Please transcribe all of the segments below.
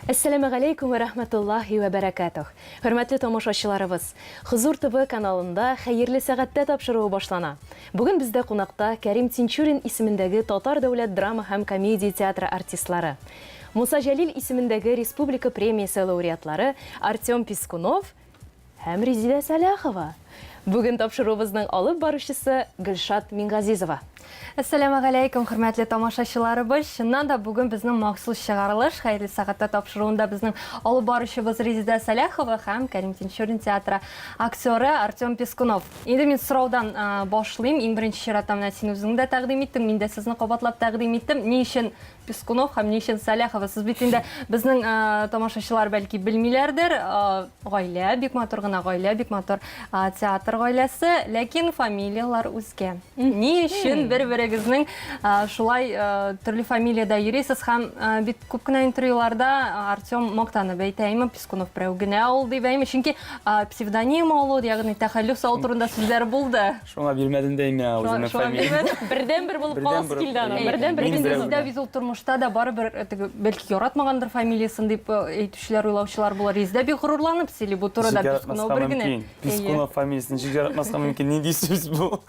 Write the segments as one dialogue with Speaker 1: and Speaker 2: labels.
Speaker 1: Әссәламегаләйкүм вә рәхмәтуллаһи вә бәрәкәтүһ. Хөрмәтле тамашачыларыбыз, Хозур ТВ каналында Хәерле сәгатьтә тапшыруы башлана. Бүген бездә кунакта Кәрим Тинчурин исемендәге Татар дәүләт драма һәм комедия театры артистлары, Муса Җәлил исемендәге республика премиясе лауреатлары Артем Пискунов һәм Резидә Сәлахова. Бүген тапшыруыбызның алып баручысы Гөлшат Мингазизова.
Speaker 2: Әссәламегаләйкүм, хөрмәтле тамашачыларыбыз. Чыннан да бүген безнең махсус чыгарылыш Хәерле сәгатьтә тапшыруында безнең алып баручыбыз Резидә Сәлахова һәм Кәрим Тинчурин театры актеры Артем Пискунов. Инде мин сораудан башлыйм. Иң беренче чиратта менә син үзең дә тәкъдим иттең, мин дә сезне кабатлап тәкъдим иттем. Ни өчен Пискунов һәм ни өчен Сәләхова? Сез бит инде безнең тамашачылар бәлки белмиләрдер. Гаилә, бик матур гына гаилә, бик матур театр гаиләсе, ләкин фамилияләр үзгә. Ни өчен бер-берегезнең шулай төрле фамилиядә йөрисез һәм бит күп кенә интервьюларда Артем мактанып әйтә, әйме, Пискунов берәү генә ул дип, әйме, чөнки псевдоним алу, ягъни тәхәллүс алу турында сүзләр булды.
Speaker 3: Шуңа бирмәдем дә инде үземә фамилия.
Speaker 1: Бердән-бер булып каласы килде аның. Бердән-бер.
Speaker 2: Ләкин бездә бит ул тормышта да барыбер э, теге бәлки яратмагандыр фамилиясын дип э, әйтүчеләр, уйлаучылар булыр. Резидә бик горурланып сөйли бу турыда.
Speaker 3: Пискунов бер генә. Пискунов фамилиясын ничек яратмаска мөмкин? Нинди сүз бу?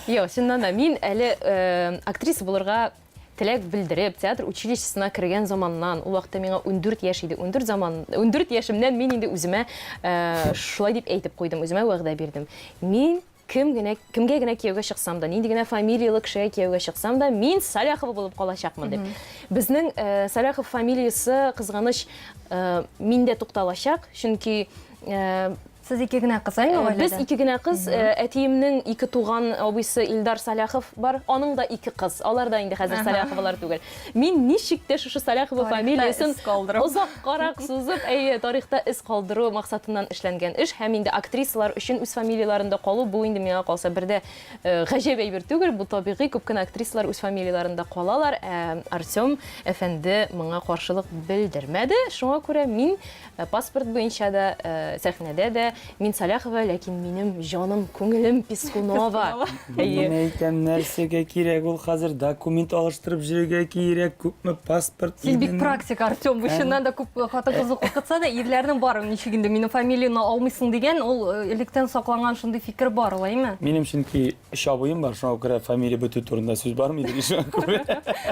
Speaker 1: Юк, чыннан да мин әле э, актриса булырга теләк белдереп, театр училищесына кергән заманнан, ул вакытта миңа 14 яшь иде, 14 заман, 14 яшемнән мин инде үземә э, шулай дип әйтеп куйдым, үземә вәгъдә бирдем. Мин кем генә, кемгә генә кияүгә чыксам да, нинди генә фамилияле кешегә кияүгә чыксам да, мин Саляхова булып калачакмын дип. Безнең э, Саляхов фамилиясе, кызганыч, э, миндә тукталачак, чөнки э,
Speaker 2: Сез ике генә кыз, әйме, гаиләдә?
Speaker 1: Без ике генә кыз. Әтиемнең ике туган абыйсы Илдар Саляхов бар. Аның да ике кыз. Алар да инде хәзер Саляховалар түгел. Мин ничек тә шушы Саляхова фамилиясен озаккарак сузып, әйе, тарихта эз калдыру максатыннан эшләнгән эш. Һәм инде актрисалар өчен үз фамилияләрендә калу, бу инде миңа калса бер дә гаҗәп әйбер түгел. Бу табигый, күп кенә актрисалар үз фамилияләрендә калалар. Ә Артем әфәнде моңа каршылык белдермәде. Шуңа күрә мин Э, паспорт буенча да, э, сәхнәдә дә мин Саляхова, ләкин минем җаным, күңелем Пискунова.
Speaker 3: Мин әйтәм, нәрсәгә кирәк ул хәзер документ алыштырып йөрергә кирәк, күпме паспорт.
Speaker 2: Син бик практик, Артем, бу чыннан да күп хатын-кызны куркытса да, ирләрнең бар, ничек инде минем фамилияне алмыйсың дигән, ул э, электән сакланган шундый фикер бар, алаймы?
Speaker 3: Минем чөнки Өч абыем бар, шуңа күрә фамилия бетү турында сүз бармый иде, шуңа күрә.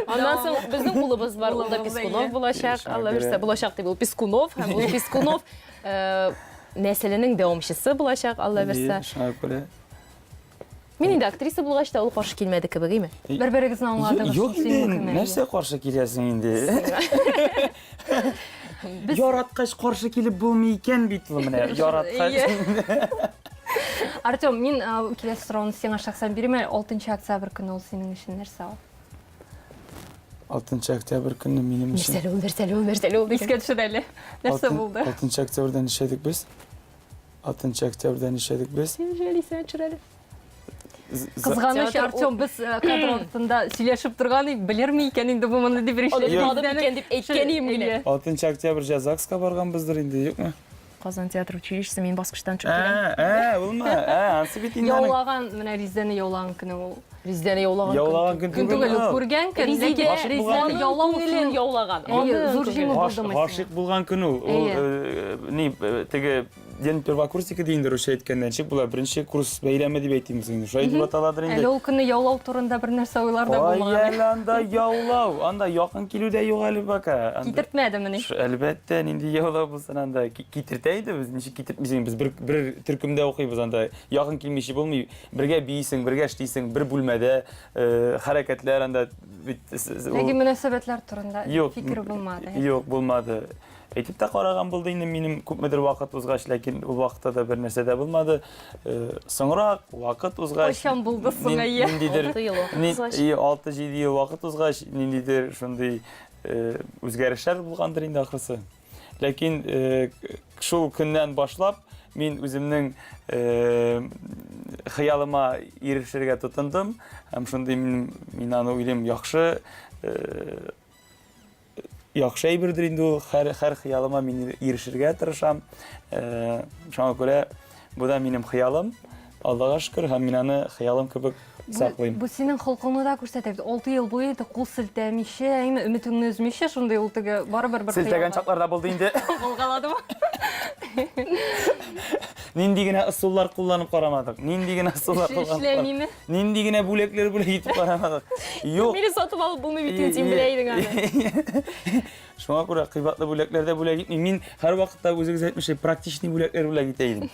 Speaker 1: Аннан соң безнең улыбыз бар, ул да Пискунов булачак. Алла бирсә, булачак дип ул Пискунов һәм ул Пискунов э, нәселенең дәвамчысы булачак, Алла бирсә.
Speaker 3: Шуңа күрә.
Speaker 1: Мин инде актриса булгач та ул каршы килмәде кебек, име?
Speaker 2: Бер-берегезне аңладыгыз.
Speaker 3: Юк инде, нәрсә каршы киләсең инде? Яраткач каршы килеп булмый икән бит бу менә. Яраткач.
Speaker 2: Артем, мин киләсе сорауны сиңа шәхсән бирим әле. 6 октябрь көне ул синең өчен нәрсә ул?
Speaker 3: 6 октябрь көне минем өчен.
Speaker 1: Нәрсә ул, нәрсә ул, нәрсә ул?
Speaker 2: Искә төшер әле. Нәрсә булды?
Speaker 3: 6 октябрьдә нишләдек без? 6 октябрьдә нишләдек без?
Speaker 1: Син җәл исеңә төшер әле.
Speaker 2: Кызганыч, Артем, без э, кадр артында сөйләшеп торган идек, белерме икән инде бу моны дип
Speaker 1: решили. Онытмадым икән дип әйткән идем генә.
Speaker 3: 6 октябрь ЗАГСка барганбыздыр инде, юкмы?
Speaker 1: Казан театр училищесы мин баскычтан төшеп киләм.
Speaker 3: Ә, ә, улмы? Ә, ансы бит инде.
Speaker 2: Яулаган, менә Риздәне яулаган көне ул.
Speaker 1: Риздәне яулаган көн.
Speaker 3: Яулаган көн
Speaker 2: түгел, ул күргән көн, ләкин
Speaker 1: Риздәне яулау күңелен яулаган.
Speaker 2: Зур җиңү булдымы?
Speaker 3: Гашыйк булган көн ул. Ул э, ни э, теге День первокурсника ди инде русча әйткәндә, ничек була? Беренче курс бәйрәме дип әйтимез инде. Шулай дип аталадыр инде.
Speaker 2: Әле ул көнне яулау турында бер нәрсә уйлар да булмаган.
Speaker 3: Ай, әле анда яулау, анда якын килү дә юк әле пока.
Speaker 2: Китертмәдемени?
Speaker 3: Әлбәттә, нинди яулау булсын анда. Китертә инде без, ничек китертмисең? Без бер бер төркемдә укыйбыз анда. Якын килмичә булмый. Бергә биисең, бергә эшлисең, бер бүлмәдә э, хәрәкәтләр анда бит.
Speaker 2: Ләкин мөнәсәбәтләр турында фикер булмады.
Speaker 3: Юк, булмады. Әйтеп тә караган булды инде минем күпмедер вакыт узгач, ләкин ул вакытта да бер нәрсә дә булмады. Э, соңрак вакыт узгач,
Speaker 2: Кайчан булды соң, әйе?
Speaker 3: Ниндидер
Speaker 1: 6 ел вакыт узгач.
Speaker 3: 6-7 ел вакыт узгач, ниндидер шундый э, үзгәрешләр булгандыр инде ахрысы. Ләкин э, шул көннән башлап мин үземнең хыялыма ирешергә тотындым һәм шундый мин, мин аны уйлыйм, яхшы яхшы әйбердер инде ул. Һәр, һәр хыялыма мин ирешергә тырышам. Э, шуңа күрә бу да минем хыялым. Аллага шөкер, һәм мин аны хыялым кебек саклыйм.
Speaker 2: Бу синең холкыңны да күрсәтә бит. 6 ел буе инде кул селтәмичә, әйме, өметеңне өзмичә, шундый ул теге барыбер бер
Speaker 3: Селтәгән чаклар да булды инде.
Speaker 2: Булгаладымы?
Speaker 3: Нинди генә ысуллар кулланып карамадык. Нинди генә ысуллар кулланып.
Speaker 2: Эшләмиме?
Speaker 3: Нинди генә бүләкләр бүләк итеп карамадык. Юк.
Speaker 1: Мине сатып алып булмый бит инде, син белә идең аны.
Speaker 3: Шуңа күрә кыйбатлы бүләкләр дә бүләк итмим. Мин һәрвакытта үзегез әйтмешли практичный бүләкләр бүләк итә идем.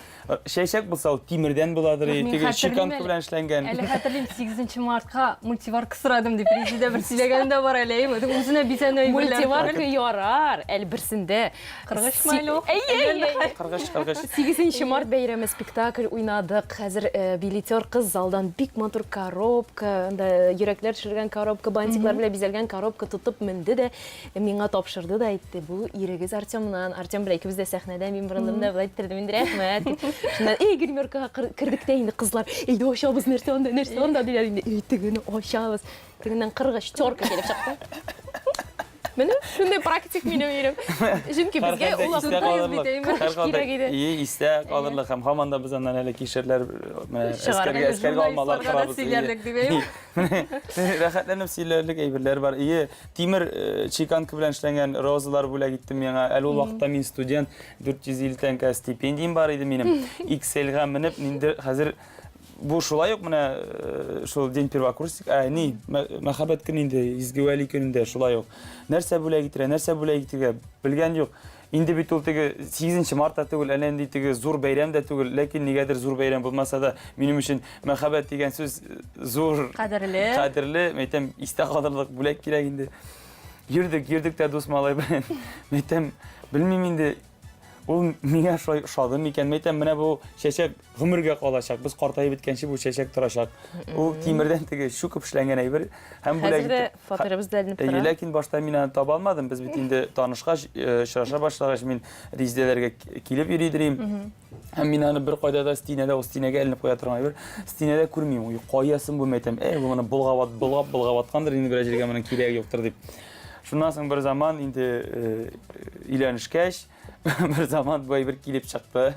Speaker 3: Чәчәк булса, ул тимердән буладыр, теге чеканка белән эшләнгән.
Speaker 2: Әле хәтерлим, 8 мартка мультиварка сорадым дип Резидә бер сөйләгәне дә бар әле, әйеме? Үзенә бизәнү
Speaker 1: әйберләр. Мультиварка ярар, әле берсендә.
Speaker 2: Кыргыч мы әле ул?
Speaker 1: Әйе, әйе.
Speaker 3: Кыргыч, кыргыч.
Speaker 1: 8 март бәйрәме спектакль уйнадык. Хәзер э, билетер кыз залдан бик матур коробка, анда йөрәкләр төшерелгән коробка, бантиклар белән бизәлгән коробка тотып менде дә Миңа тапшырды да әйтте, бу ирегез Артемнан. Артем белән икебез дә сәхнәдә, мин борындым да болай иттердем инде, рәхмәт. дип. Шуннан, эй, гримеркага кердек тә инде кызлар, әйдә ачабыз, нәрсә анда, нәрсә анда диләр инде. Эй, тегене ачабыз. Тегеннән кыргыч терка килеп чыкты. Менә шундый практик минем ирем. Чөнки безгә ул
Speaker 3: вакытта
Speaker 1: кыргыч кирәк иде.
Speaker 3: Ие, истә калырлык һәм һаман да без аннан әле кишерләр менә әскәргә әскәргә алмалар
Speaker 2: кырабыз. Сөйләрлек дип
Speaker 3: әйме? Рәхәтләнеп сөйләрлек әйберләр бар. Ие, Тимер э, чеканка белән эшләнгән розалар бүләк итте миңа. Әле ул вакытта мин студент, 450 тәңкә стипендиям бар иде минем. XL-га менеп, инде хәзер бу шулай ук менә э, шул день первокурсник, ә ни, мәхәббәт көне инде, изге вәли көнендә шулай ук. Нәрсә бүләк итергә, нәрсә бүләк итергә белгән юк. Инде бит ул теге 8 марта түгел, әллә нинди теге зур бәйрәм дә түгел, ләкин нигәдер зур бәйрәм булмаса да, минем өчен мәхәббәт дигән сүз э, зур,
Speaker 2: кадерле.
Speaker 3: Кадерле, мәйтәм, истә калырлык бүләк кирәк инде. Йөрдек, йөрдек тә дус малай белән. Мәйтәм, белмим инде, ул миңа шулай ошады микән? Мәйтәм, менә бу чәчәк гомергә калачак. Без картаеп беткәнче бу чәчәк торачак. Ул тимердән теге чүкеп эшләнгән әйбер.
Speaker 1: Һәм бүләк Хәзер дә фатирыбызда эленеп тора.
Speaker 3: Ләкин башта мин аны таба алмадым. Без бит инде танышкач, э, очраша башлагач, мин Резидәләргә килеп йөри идем. Һәм мин аны бер кайда да стенәдә, ул стенәгә эленеп куя торган әйбер. Стенәдә күрмим. Ой, каясын бу мәйтәм. Эй, бу моны болгап, болгап, болгап аткандыр инде берәр җиргә моның кирәге юктыр дип. Шуннан соң бер заман инде э, өйләнешкәч, Бер заман бу әйбер килеп чыкты.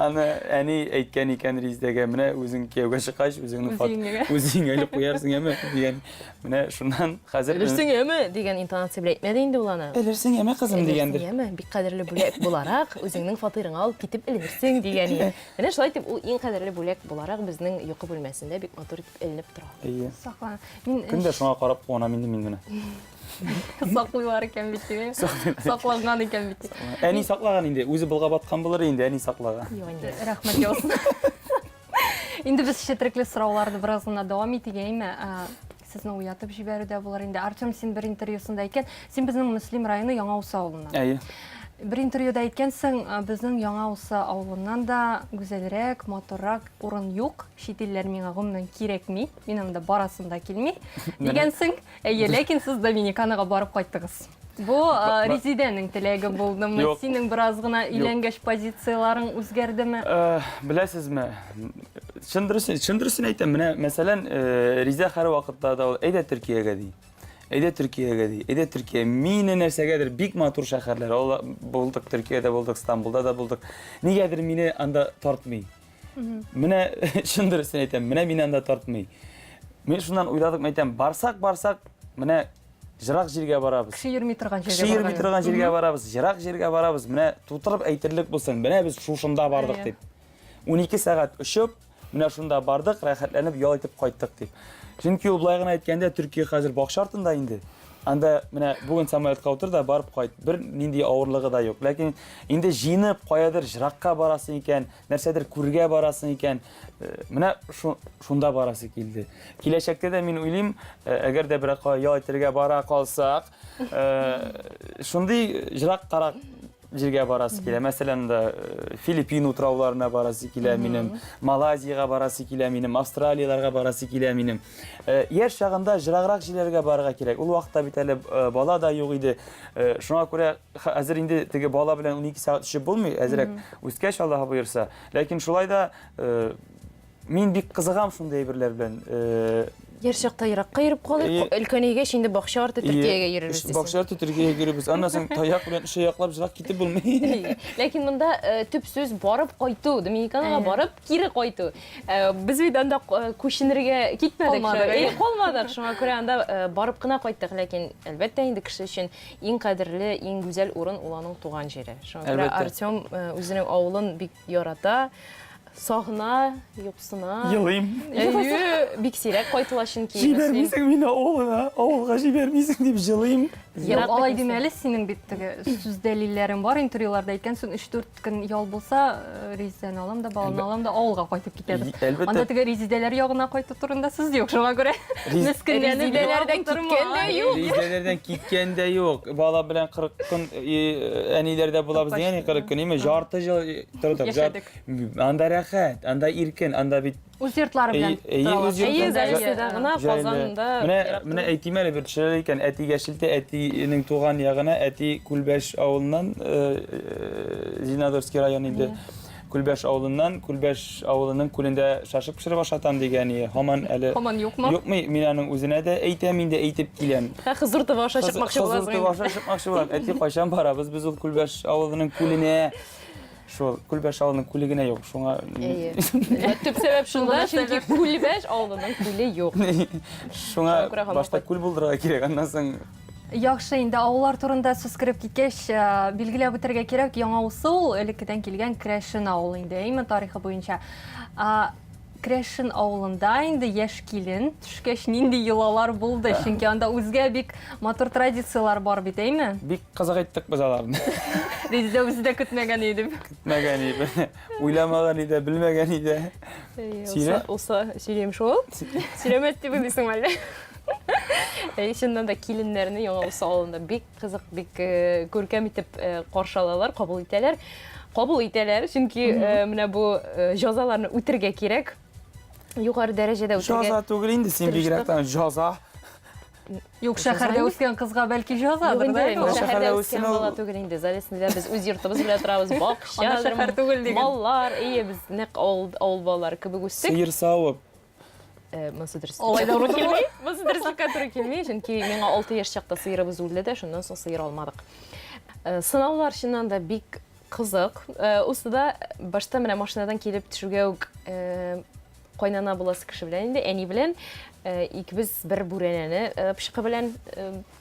Speaker 3: Аны әни әйткән икән Резидәгә, менә үзең кияүгә чыккач, үзеңне фат үзең элеп куярсың, әме дигән. Менә шуннан хәзер
Speaker 1: Элерсең, әме дигән интонация белән әйтмәде инде ул аны.
Speaker 3: Элерсең, әме кызым дигәндер.
Speaker 1: Элерсең, әме, бик кадерле бүләк буларак, үзеңнең фатирыңа алып китеп элерсең дигән иде. Менә шулай итеп ул иң кадерле бүләк буларак безнең йокы бүлмәсендә бик матур итеп эленеп тора.
Speaker 3: Әйе.
Speaker 2: Саклана.
Speaker 3: Мин Көн дә шуңа карап куанам инде мин менә.
Speaker 2: Саклыйлар икән бит дип. Сакланган икән бит.
Speaker 3: Әни саклаган инде, үзе болгап аткан булыр инде, әни саклаган.
Speaker 2: Рәхмәт яусын. Инде без четерекле сорауларны бераз гына дәвам итик, әйме? Сезне уятып җибәрү дә булыр инде. Артем, син бер интервьюсында әйткән, син безнең Мөслим районы Яңа Усы авылыннан.
Speaker 3: Әйе.
Speaker 2: Бер интервьюда әйткәнсең, безнең Яңа Усы авылыннан да гүзәлрәк, матуррак урын юк. Чит илләр миңа гомумән кирәкми. Мин анда барасым да килми. Дигәнсең. Әйе, ләкин сез Доминиканага барып кайттыгыз. Бу Резидәнең теләге булдымы?
Speaker 3: Юк.
Speaker 2: Синең бераз гына өйләнгәч позицияләрең үзгәрдеме?
Speaker 3: Беләсезме, чын дөресен, чын дөресен әйтәм, менә мәсәлән, Резидә һәрвакытта да ул әйдә Төркиягә ди. Әйдә Төркиягә ди. Әйдә Төркия. Мине нәрсәгәдер бик матур шәһәрләр. Ул булдык Төркиядә булдык, Стамбулда да булдык. Нигәдер мине анда тартмый. Менә чын дөресен әйтәм, менә мине анда тартмый. Мин шуннан уйладык, мен әйтәм, барсак, барсак, менә җырак җиргә барабыз.
Speaker 2: Кеше йөрми торган җиргә
Speaker 3: Кеше йөрми торган җиргә барабыз, җырак җиргә барабыз. Менә тутырып әйтерлек булсын, менә без шушында бардык дип. 12 сәгать очып, менә шунда бардык, рәхәтләнеп ял итеп кайттык дип. Чөнки ул былай гына әйткәндә, Төркия хәзер бакча артында инде. Анда менә бүген самолетка утыр да барып кайт. Бер нинди авырлыгы да юк. Ләкин инде җыенып каядыр җыракка барасың икән, нәрсәдер күрергә барасың икән, э, менә шунда барасы килде. Киләчәктә дә мин уйлыйм, э, әгәр дә берәр кая ял итәргә бара калсак, э, шундый җыраккарак җиргә барасы килә. Мәсәлән, да Филиппин утрауларына барасы килә минем, Малайзиягә барасы килә минем, Австралияләргә барасы килә минем. Яшь чагында җыраграк җирләргә барырга кирәк. Ул вакытта бит әле бала да юк иде. Шуңа күрә хәзер инде теге бала белән 12 сәгать очып булмый, әзрәк үскәч, Аллаһ боерса. Ләкин шулай да мин бик кызыгам шундый әйберләр белән.
Speaker 1: Яшь чакта еракка йөреп калдык. Өлкәнәйгәч инде бакча арты Төркиягә йөрербез дисең.
Speaker 3: Бакча арты Төркиягә йөрербез. Аннан соң таяк белән өчаяклап җылак китеп булмый.
Speaker 1: Ләкин монда э, төп сүз барып кайту, Доминиканага барып кире кайту. Э, без бит анда э, күченергә китмәдек. Калмадык. Калмадык. Шуңа күрә анда барып кына кайттык. Ләкин әлбәттә инде кеше өчен иң кадерле, иң гүзәл урын ул аның туган җире. Шуңа күрә Артем үзенең авылын бик ярата. Сагына, юксына.
Speaker 3: Елыйм.
Speaker 1: Әйе, бик сирәк кайтыла чөнки.
Speaker 3: Җибәрмисең мине авылга, авылга җибәрмисең дип җылыйм.
Speaker 2: Юк, алай димә әле, синең бит теге сүз дәлилләрең бар, интервьюларда әйткәнсең, 3-4 көн ял булса, э, Резидәне алам да, баланы алам да, авылга кайтып китәбез.
Speaker 3: Әлбәттә.
Speaker 2: Анда теге Резидәләр ягына кайту турында сүз юк, шуңа күрә мескенләнеп
Speaker 1: Резидәләрдән киткән дә юк.
Speaker 3: Резидәләрдән киткән дә юк. Бала белән 40 көн э, әниләрдә булабыз дигән 40 көн, име, жарты ел тордык.
Speaker 2: Яшәдек.
Speaker 3: Анда рәхәт, анда иркен, анда бит
Speaker 2: Үз йортлары белән
Speaker 3: Әйе, үз
Speaker 1: Әйе,
Speaker 3: йортлары.
Speaker 1: Залесныйда гына, Казанда.
Speaker 3: Менә, менә әйтим әле бер төшерә икән, әтигә шелтә, әтинең туган ягына, әти Күлбәш авылыннан, э, э, Зеленодольский район инде. Күлбәш авылыннан, Күлбәш авылының күлендә шашлык пешереп ашатам дигән ие. Һаман әле
Speaker 2: Һаман юкмы?
Speaker 3: Юкмы, мин аның үзенә дә әйтәм, инде әйтеп киләм.
Speaker 1: Ә Хозур аша чыкмакчы
Speaker 3: буласың. Хозур аша чыкмакчы булам. Әти, кайчан барабыз без ул Күлбәш авылының күленә? Шул Күлбәш авылының күле генә юк, шуңа.
Speaker 1: Әйе. Төп сәбәп шунда, чөнки Күлбәш авылының күле юк.
Speaker 3: Шуңа башта күл булдырырга кирәк, аннан соң
Speaker 2: Яхшы, инде авыллар турында сүз кереп киткәч, э, билгеләп үтәргә кирәк, Яңа Усы ул элеккедән килгән керәшен авылы инде, әйме тарихы буенча. Керәшен авылында инде яшь килен төшкәч нинди йолалар булды? Чөнки анда үзгә бик матур традицияләр бар бит, әйме?
Speaker 3: Бик кызык иттек без аларны.
Speaker 2: Резидә үзе дә көтмәгән иде.
Speaker 3: Көтмәгән иде. Уйламаган иде, белмәгән иде.
Speaker 1: Сөйлә. Улса сөйлим шул. Сөйләмәс дип уйлыйсың әллә? Әй, чыннан да киленнәрне Яңа Усы авылында бик кызык, бик э, күркәм итеп э, каршы алалар, кабул итәләр. Кабул итәләр, чөнки э, менә бу җазаларны үтергә кирәк. Югары дәрәҗәдә
Speaker 3: үтергә. Җаза түгел инде, син бигрәк тә җаза.
Speaker 2: Юк, шәһәрдә үскән кызга бәлки җазадыр
Speaker 1: да? Юк, шәһәрдә үскән бала түгел инде. Залесныйда без үз йортыбыз белән торабыз, бакча,
Speaker 2: шәһәр түгел диген.
Speaker 1: Маллар, ие, без нәкъ авыл авыл балалары кебек үстек.
Speaker 3: Сыер савып,
Speaker 1: Э, монысы дөрес. Алай да туры килми. Монысы дөреслеккә туры килми, чөнки миңа 6 яшь чакта сыерыбыз үлде дә, шуннан соң сыер алмадык. Э, сынаулар чыннан да бик кызык. Э, Усыда башта менә машинадан килеп төшүгә үк кайнана буласы кеше белән инде, әни белән икебез бер бүрәнәне пычкы белән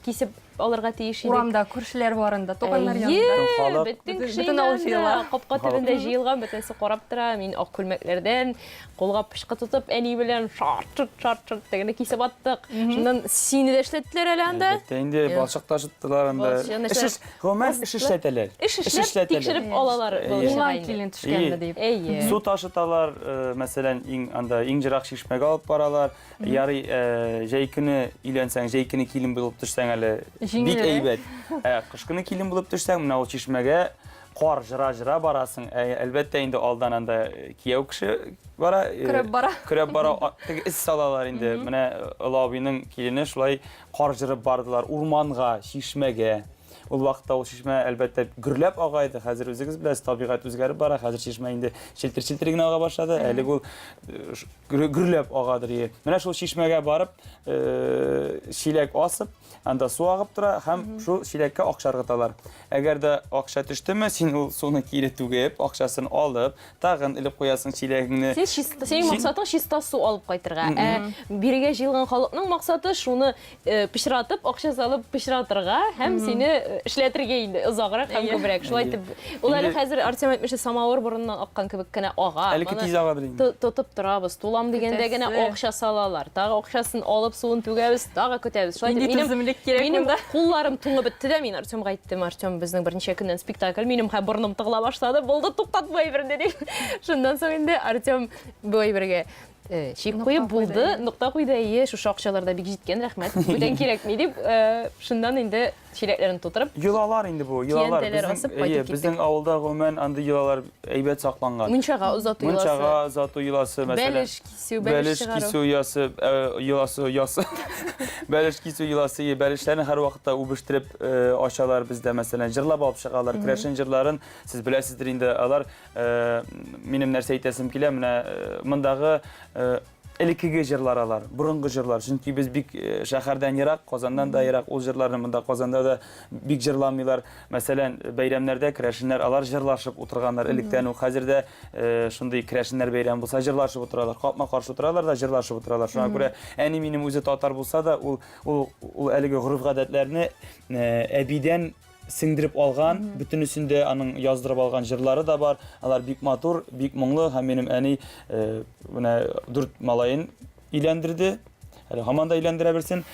Speaker 1: кисеп алырга тиеш
Speaker 2: идек. Урамда күршеләр барында, туганнар янында.
Speaker 1: Бөтен кеше бөтен авыл җыела. Капка төбендә җыелган, бөтенесе карап тора. Мин ак күлмәкләрдән, кулга пычкы тотып, әни белән шарт-шорт, шарт-шорт дигәнне кисеп аттык. Шуннан сине дә эшләттеләр әле анда.
Speaker 3: Әлбәттә инде балчык ташыттылар анда. Эш эш, гомумән эш эшләтәләр.
Speaker 1: Эш эшләп, тикшереп алалар.
Speaker 2: Уңган килен төшкәнме дип.
Speaker 1: Әйе.
Speaker 3: Су ташыталар, э, мәсәлән, иң анда иң ерак чишмәгә алып баралар. Ярый, э, җәй көне өйләнсәң, җәй көне килен булып төшсәң әле бик әйбәт. Ә кыш көне килен булып төшсәң, менә ул чишмәгә кар жыра-жыра барасың. Ә, әлбәттә инде алдан анда кияү кеше бара.
Speaker 2: Э, көрәп бара.
Speaker 3: Көрәп бара, теге эз салалар инде. Менә олы абыйның килене шулай кар жырып бардылар урманга, чишмәгә. Ул вакытта ул чишмә, әлбәттә, гөрләп ага иде. Хәзер үзегез беләсез, табигать үзгәреп бара. Хәзер чишмә инде челтер-челтер генә ага башлады. Әле ул э, гөрләп агадыр ие. Менә шул чишмәгә барып, э, чиләк асып, анда су агып тора һәм шул чиләккә акча ыргыталар. Әгәр дә акча төштеме, син ул суны кире түгеп, акчасын алып, тагын элеп куясың чиләгеңне.
Speaker 1: Син чиста, синең максатың чиста су алып кайтырга. Ә бирегә җыелган халыкның максаты шуны Э, пычратып, акча салып пычратырга һәм сине э, эшләтергә инде озаграк һәм күбрәк. Шулай итеп, ул әле хәзер Артем әйтмешли самавыр борыннан аккан кебек кенә ага.
Speaker 3: Әле тиз агадыр инде.
Speaker 1: Тотып торабыз. Тулам дигәндә генә акча салалар. Тагы акчасын алып суын түгәбез, тагы көтәбез.
Speaker 2: Шулай итеп, минем кирәк
Speaker 1: минем кулларым туңып бетте дә, мин Артемга әйттем, Артем, безнең берничә көннән спектакль, минем хәзер борыным тыгыла башлады, булды, туктат бу әйберне дип. Шуннан соң инде Артем бу әйбергә Э, чик куеп булды, нокта куйды, әйе, шушы акчалар да бик җиткән, рәхмәт, бүтән кирәкми дип, э, шуннан инде чиләкләрен тутырып.
Speaker 3: Йолалар инде бу, йолалар. Безнең, әйе, безнең авылда гомумән андый йолалар әйбәт сакланган.
Speaker 1: Мунчага озату
Speaker 3: йоласы. Мунчага озату йоласы, мәсәлән.
Speaker 1: Бәлеш кисү, бәлеш
Speaker 3: чыгару. Бәлеш кисү йоласы, э, йоласы, ясы. Бәлеш кисү йоласы, бәлешләрне һәрвакытта үбештереп ачалар бездә, мәсәлән, җырлап алып чыгалар. Керәшен җырларын сез беләсездер инде, алар Э, минем нәрсә әйтәсем килә, менә э, мондагы э, Элеккеге җырлар алар, борынгы җырлар. Чөнки без бик э, шәһәрдән ерак, Казаннан да ерак. Ул җырларны монда Казанда да бик җырламыйлар. Мәсәлән, бәйрәмнәрдә керәшеннәр алар җырлашып утырганнар электән үк. Хәзер дә э, шундый керәшеннәр бәйрәме булса җырлашып утыралар. Капма-каршы утыралар да җырлашып утыралар. Шуңа күрә әни минем үзе татар булса да, ул ул ул әлеге гореф-гадәтләрне э, әбидән сеңдереп алган, бөтенесендә аның яздырып алган җырлары да бар. Алар бик матур, бик моңлы һәм минем әни э, менә дүрт малаен өйләндерде. Әле һаман да өйләндерә берсен.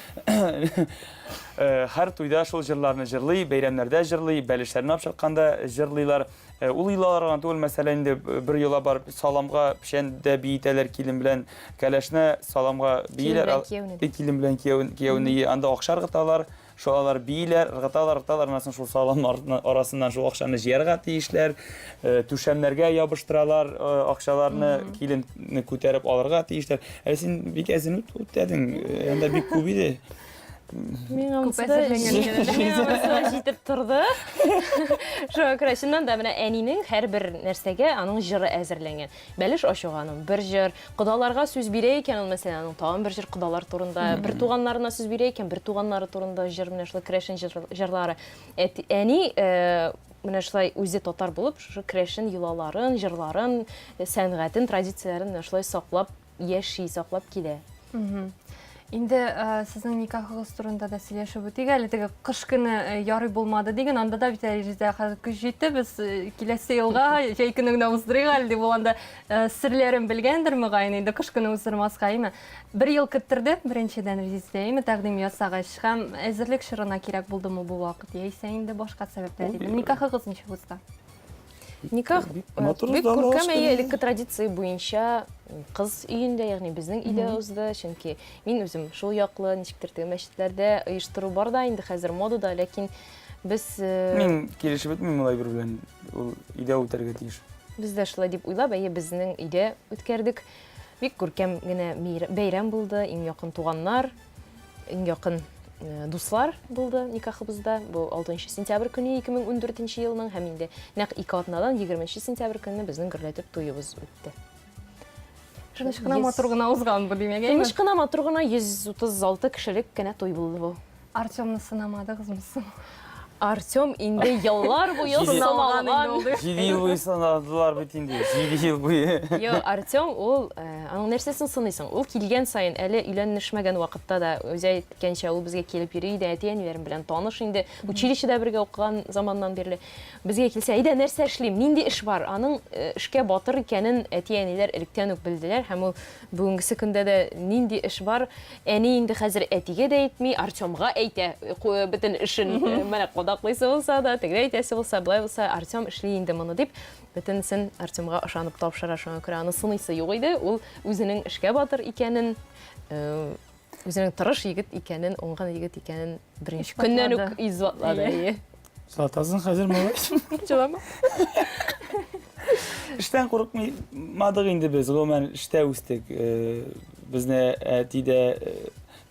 Speaker 3: Э, һәр туйда шул җырларны җырлый, бәйрәмнәрдә җырлый, бәлешләрне алып чыкканда җырлыйлар. Э, ул йолалар гына түгел, мәсәлән, инде бер йола бар, саламга печәндә биетәләр килен белән кәләшне, саламга бииләр. Килен белән кияүне, анда акча ыргыталар. Шул алар бииләр, ыргыталар, ыргыталар, аннан соң шул салам арасыннан шул акчаны җыярга тиешләр, э, түшәмнәргә ябыштыралар э, акчаларны, киленне күтәреп алырга тиешләр. Ә син бик әзен үтәдең, э, анда бик күп иде.
Speaker 1: Миңа монысы да җитеп торды. Шуңа күрә чыннан да менә әнинең һәрбер нәрсәгә аның җыры әзерләнгән. Бәлеш ачуга аның бер җыр, кодаларга сүз бирә икән ул, мәсәлән, аның тагын бер җыр кодалар турында, бер туганнарына сүз бирә икән, бер туганнары турында җыр, менә шулай керәшен җырлары. Әти, әни э, менә шулай үзе татар булып, шушы керәшен йолаларын, җырларын, сәнгатен, традицияләрен менә шулай саклап яши, саклап килә.
Speaker 2: Инде э, сезнең никахыгыз турында да сөйләшеп үтик әле. Теге кыш көне э, ярый булмады диген, анда да бит әле җитә хәзер көз җитте, без э, киләсе елга җәй көне генә уздырыйк әле дип ул анда серләрен белгәндер мөгаен инде кыш көне уздырмаска, әйме. Бер ел көттерде беренчедән Резидә, әйме, тәкъдим ясагач һәм әзерлек чорына кирәк булдымы бу вакыт, яисә инде башка сәбәпләр иде. Никахыгыз ничек узды?
Speaker 1: Никах э, бик күркәм, әйе, элекке традиция буенча кыз өендә, ягъни безнең өйдә узды, чөнки мин үзем шул яклы, ничектер теге мәчетләрдә оештыру бар да инде хәзер модада, ләкин без
Speaker 3: э, Мин килешеп бетмим ул әйбер белән, ул өйдә үтәргә тиеш.
Speaker 1: Без дә шулай дип уйлап, әйе, безнең өйдә үткәрдек. Бик күркәм генә бәйрәм булды, иң якын туганнар, Иң якын э, дуслар булды никахыбызда. Бу 6 сентябрь көне 2014 елның һәм инде нәкъ ике атнадан 20 сентябрь көнне безнең гөрләтеп туебыз үтте.
Speaker 2: Тыныч кына матур гына узган бу димәк,
Speaker 1: әйме? Тыныч кына матур гына 136 кешелек кенә туй булды бу.
Speaker 2: Артемны сынамадыгызмы соң?
Speaker 1: Артем инде еллар буе сыналган.
Speaker 3: Җиде ел буе сынадылар бит инде. Җиде ел буе.
Speaker 1: Йо, Артем ул, э, аның нәрсәсен сыныйсың? Ул килгән саен, әле өйләнешмәгән вакытта да, үзе әйткәнчә, ул безгә килеп йөри иде, әти-әниләрем белән таныш инде, училищеда бергә укыган заманнан бирле. Безгә килсә, әйдә, нәрсә эшлим, нинди эш бар? Аның э, эшкә батыр икәнен әти-әниләр электән үк белделәр һәм ул Бүгенгесе көндә дә нинди эш бар, әни инде хәзер әтигә дә әйтми, Артемга әйтә бөтен эшен. Менә кадаклыйсы булса да, тегеләй әйтәсе булса, болай булса, Артем эшли инде моны дип, бөтенесен Артемга ышанып тапшыра. Шуңа күрә аны сыныйсы юк иде. Ул үзенең эшкә батыр икәнен, үзенең тырыш егет икәнен, уңган егет икәнен беренче көннән үк исбатлады. Әйе.
Speaker 3: Златасын хәзер малай.
Speaker 1: Җылама.
Speaker 3: Эштән курыкмадык инде без, гомумән эштә үстек. Э, безне әти дә э,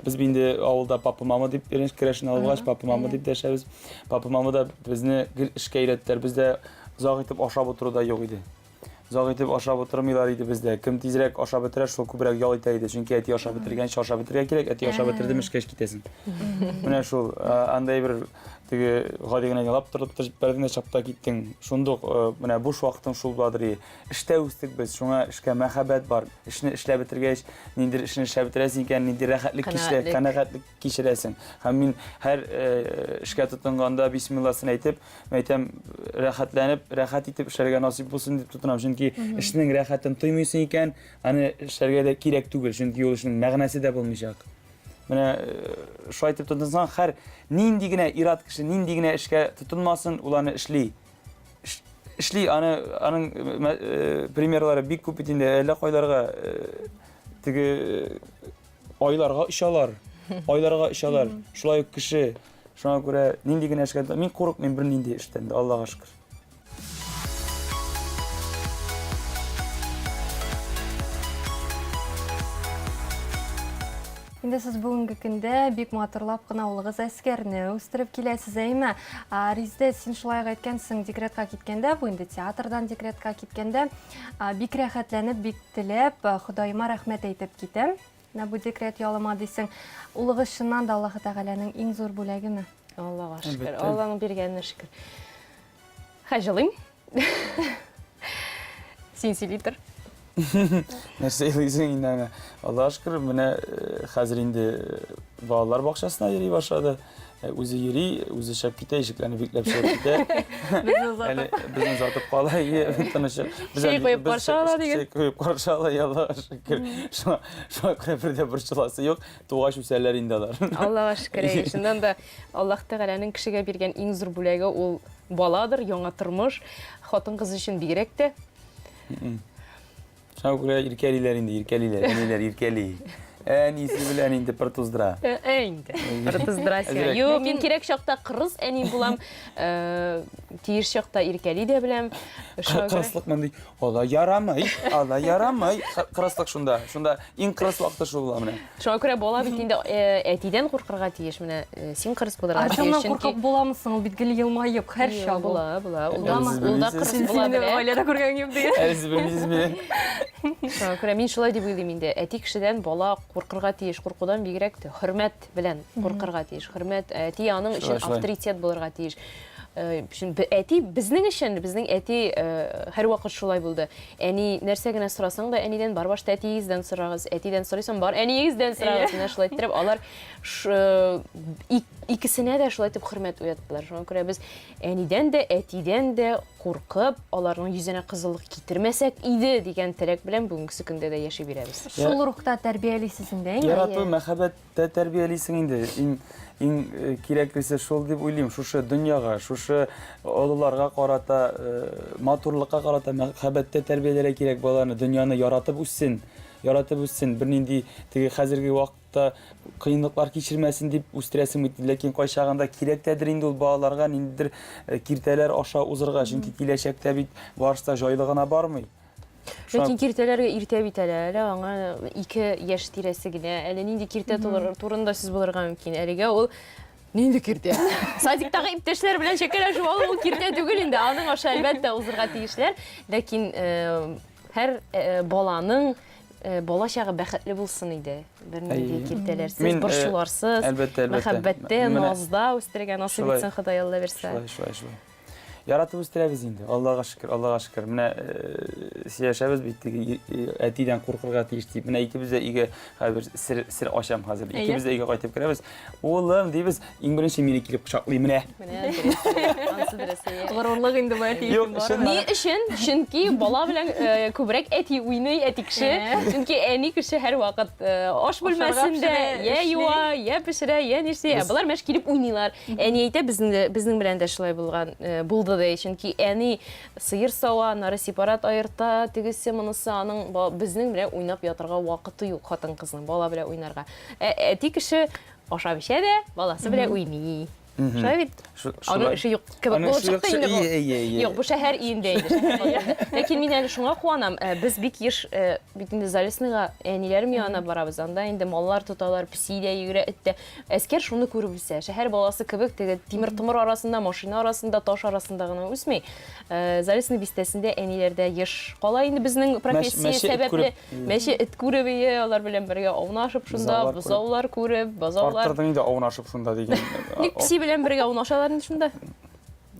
Speaker 3: без инде авылда папа мама дип беренче керәшен алгач, папа мама дип дәшәбез. Папа мама да безне гел эшкә өйрәттеләр. Бездә озак итеп ашап утыру да юк иде. Озак итеп ашап утырмыйлар иде бездә. Кем тизрәк ашап бетерә, шул күбрәк ял итә иде. Чөнки әти ашап бетергәнче ашап бетерергә кирәк, әти ашап бетердеме, эшкә китәсең. Менә шул, андай бер теге гади генә елап торып та җибәрдең дә чапта киттең. Шундук менә буш вакытың шул буладыр. Эштә үстек без, шуңа эшкә мәхәббәт бар. Эшне эшләп бетергәч, ниндидер эшне эшләп бетерәсең икән, нинди рәхәтлек кичерә, канәгатьлек кичерәсең. Һәм мин һәр эшкә тотынганда бисмилласын әйтеп, әйтәм, рәхәтләнеп, рәхәт итеп эшләргә насыйп булсын дип тотынам. Чөнки эшнең рәхәтен тоймыйсың икән, аны эшләргә дә кирәк түгел, чөнки ул эшнең мәгънәсе дә булмыйчак. Менә шулай итеп тотынсаң, һәр нинди генә ир-ат кеше нинди генә эшкә тотынмасын, ул аны эшли. Эшли, аны аның примерлары бик күп бит инде, әллә кайларга теге Айларга очалар. Айларга очалар. Шулай ук кеше. Шуңа күрә нинди генә эшкә мин курыкмыйм бернинди эштән дә, Аллага шөкер.
Speaker 2: Инде сез бүгенге көндә бик матурлап кына улыгыз Әскәрне үстереп киләсез, әйме? Резидә, син шулай ук әйткәнсең, декретка киткәндә, бу инде театрдан декретка киткәндә, бик рәхәтләнеп, бик теләп, Ходаема рәхмәт әйтеп китәм. Менә бу декрет ялыма дисең. Улыгыз чыннан да Аллаһы Тәгаләнең иң зур бүләгеме?
Speaker 1: Аллага шөкер, Алланың биргәненә шөкер. Хәй җылыйм. Син сөйли тор.
Speaker 3: Нәрсә елыйсың инде аңа? Аллага шөкер, менә э, хәзер инде э, балалар бакчасына йөри башлады. Э, үзе йөри, үзе чыгып китә, ишекләрне бикләп чыгып китә.
Speaker 2: Безне озатып.
Speaker 3: Әле безне озатып кала, ие, тыныч.
Speaker 1: Без Чәй куеп каршы ала дигән.
Speaker 3: Чәй куеп каршы ала, Аллага шөкер. Шуңа шуңа күрә бер дә борчыласы юк. Тугач үсәләр инде алар.
Speaker 1: Аллага шөкер, әйе. Чыннан да Аллаһ Тәгаләнең кешегә биргән иң зур бүләге ул баладыр, яңа тормыш. Хатын-кыз өчен бигрәк тә.
Speaker 3: Шуңа күрә иркәлиләр инде, иркәлиләр, әниләр иркәли. Әнисе белән инде пыр туздыра.
Speaker 1: Ә инде. Пыр туздыра сиңа. Юк, мин кирәк чакта кырыс әни булам, тиеш чакта иркәли дә беләм.
Speaker 3: Кырыслык мондый, алай ярамый, алай ярамый. Кырыслык шунда, шунда иң кырыс вакыты шул була менә.
Speaker 1: Шуңа күрә бала бит инде э, әтидән куркырга тиеш. Менә э, син кырыс булырга тиеш.
Speaker 2: Артемнан куркып буламы соң? Ул бит гел елмаеп, һәрчак.
Speaker 1: Була, була. Ул да, ул да кырыс була белә.
Speaker 2: Гаиләдә күргән юк дигән.
Speaker 3: Әле сез белмисезме?
Speaker 1: Шуңа күрә мин шулай дип уйлыйм инде. Әти кешедән бала куркырга тиеш. Куркудан бигрәк тә хөрмәт белән куркырга тиеш. Хөрмәт әти аның өчен авторитет булырга тиеш. Э, әти безнең өчен, безнең әти һәрвакыт шулай булды. Әни нәрсә генә сорасаң да әнидән бар башта әтиегездән сорагыз, әтидән сорыйсың, бар әниегездән сорагыз. Менә шулай иттереп алар икесенә дә шулай итеп хөрмәт уяттылар. Шуңа күрә без әнидән дә, әтидән дә куркып, аларның йөзенә кызыллык китермәсәк иде дигән теләк белән бүгенгесе көндә дә яши бирәбез.
Speaker 2: Шул рухта тәрбиялисез инде, әйме?
Speaker 3: Ярату, мәхәббәт Тә тәрбиялисең инде. Иң иң э, кирәклесе шул дип уйлыйм. Шушы дөньяга, шушы олыларга карата, э, матурлыкка карата мәхәббәттә тәрбияләргә кирәк баланы. Дөньяны яратып үссен. Яратып үссен. Бернинди теге хәзерге вакытта кыенлыклар кичермәсен дип үстерәсең бит. Ләкин кайчагында кирәк тәдер инде ул балаларга ниндидер э, киртәләр аша узырга. Чөнки киләчәктә бит барысы да җайлы гына бармый.
Speaker 1: Ләкин киртәләргә иртә бит әле, әле аңа 2 яшь тирәсе генә. Әле нинди киртә турында сүз булырга мөмкин. Әлегә ул нинди киртә? Садиктагы иптәшләр белән чәкәләшеп алу ул киртә түгел инде. Аның аша әлбәттә узырга тиешләр. Ләкин э, һәр э, баланың э, бала чагы бәхетле булсын иде. Бернинди киртәләрсез, борчуларсыз, мәхәббәттә, назда үстерергә насыйп итсен Ходай Алла бирсә.
Speaker 3: Шулай, шулай, шулай. Яратып үстерәбез инде. Аллага шөкер, Аллага шөкер. Менә э, сөйләшәбез бит теге э, әтидән куркырга тиеш дип. Менә икебез дә өйгә хәзер сер, сер ачам хәзер. Икебез дә өйгә кайтып керәбез. Улым дибез, иң беренче мине килеп кочаклый менә.
Speaker 1: Менә дөрес. Ансы дөрес.
Speaker 2: Горурлык инде бу әти
Speaker 3: өчен барыбер.
Speaker 1: Ни өчен? Чөнки бала белән э, күбрәк әти уйный, әти кеше. Чөнки әни кеше һәрвакыт аш бүлмәсендә я юа, я пешерә, я нишли. Ә болар мәш килеп уйныйлар. Әни әйтә, безнең дә, безнең белән дә шулай булган, э, булды ди. Чөнки әни сыер сава, аннары сепарат аерта, тегесе, монысы, аның безнең белән уйнап ятырга вакыты юк хатын-кызның, бала белән уйнарга. Ә әти кеше ашап эчә дә, баласы белән уйный. Шулай бит? Аның эше юк кебек булып чыкты инде бу. Юк, бу шәһәр өендә инде. Ләкин мин әле шуңа куанам, э, без бик еш э, бит инде Залесныйга әниләрем янына барабыз. Анда инде маллар тоталар, песи дә йөгерә, эт тә. Әскәр шуны күреп үсә. Шәһәр баласы кебек теге тимер-томыр арасында, машина арасында, таш арасында гына үсми. Э, Залесный бистәсендә әниләрдә еш кала инде безнең профессия сәбәпле. Мәче эт күреп ие, алар белән бергә аунашып шунда, бозаулар күреп, бозаулар.
Speaker 3: Арттырдың инде аунашып шунда дигән.
Speaker 1: Ник песи белән бергә аунашалар инде шунда?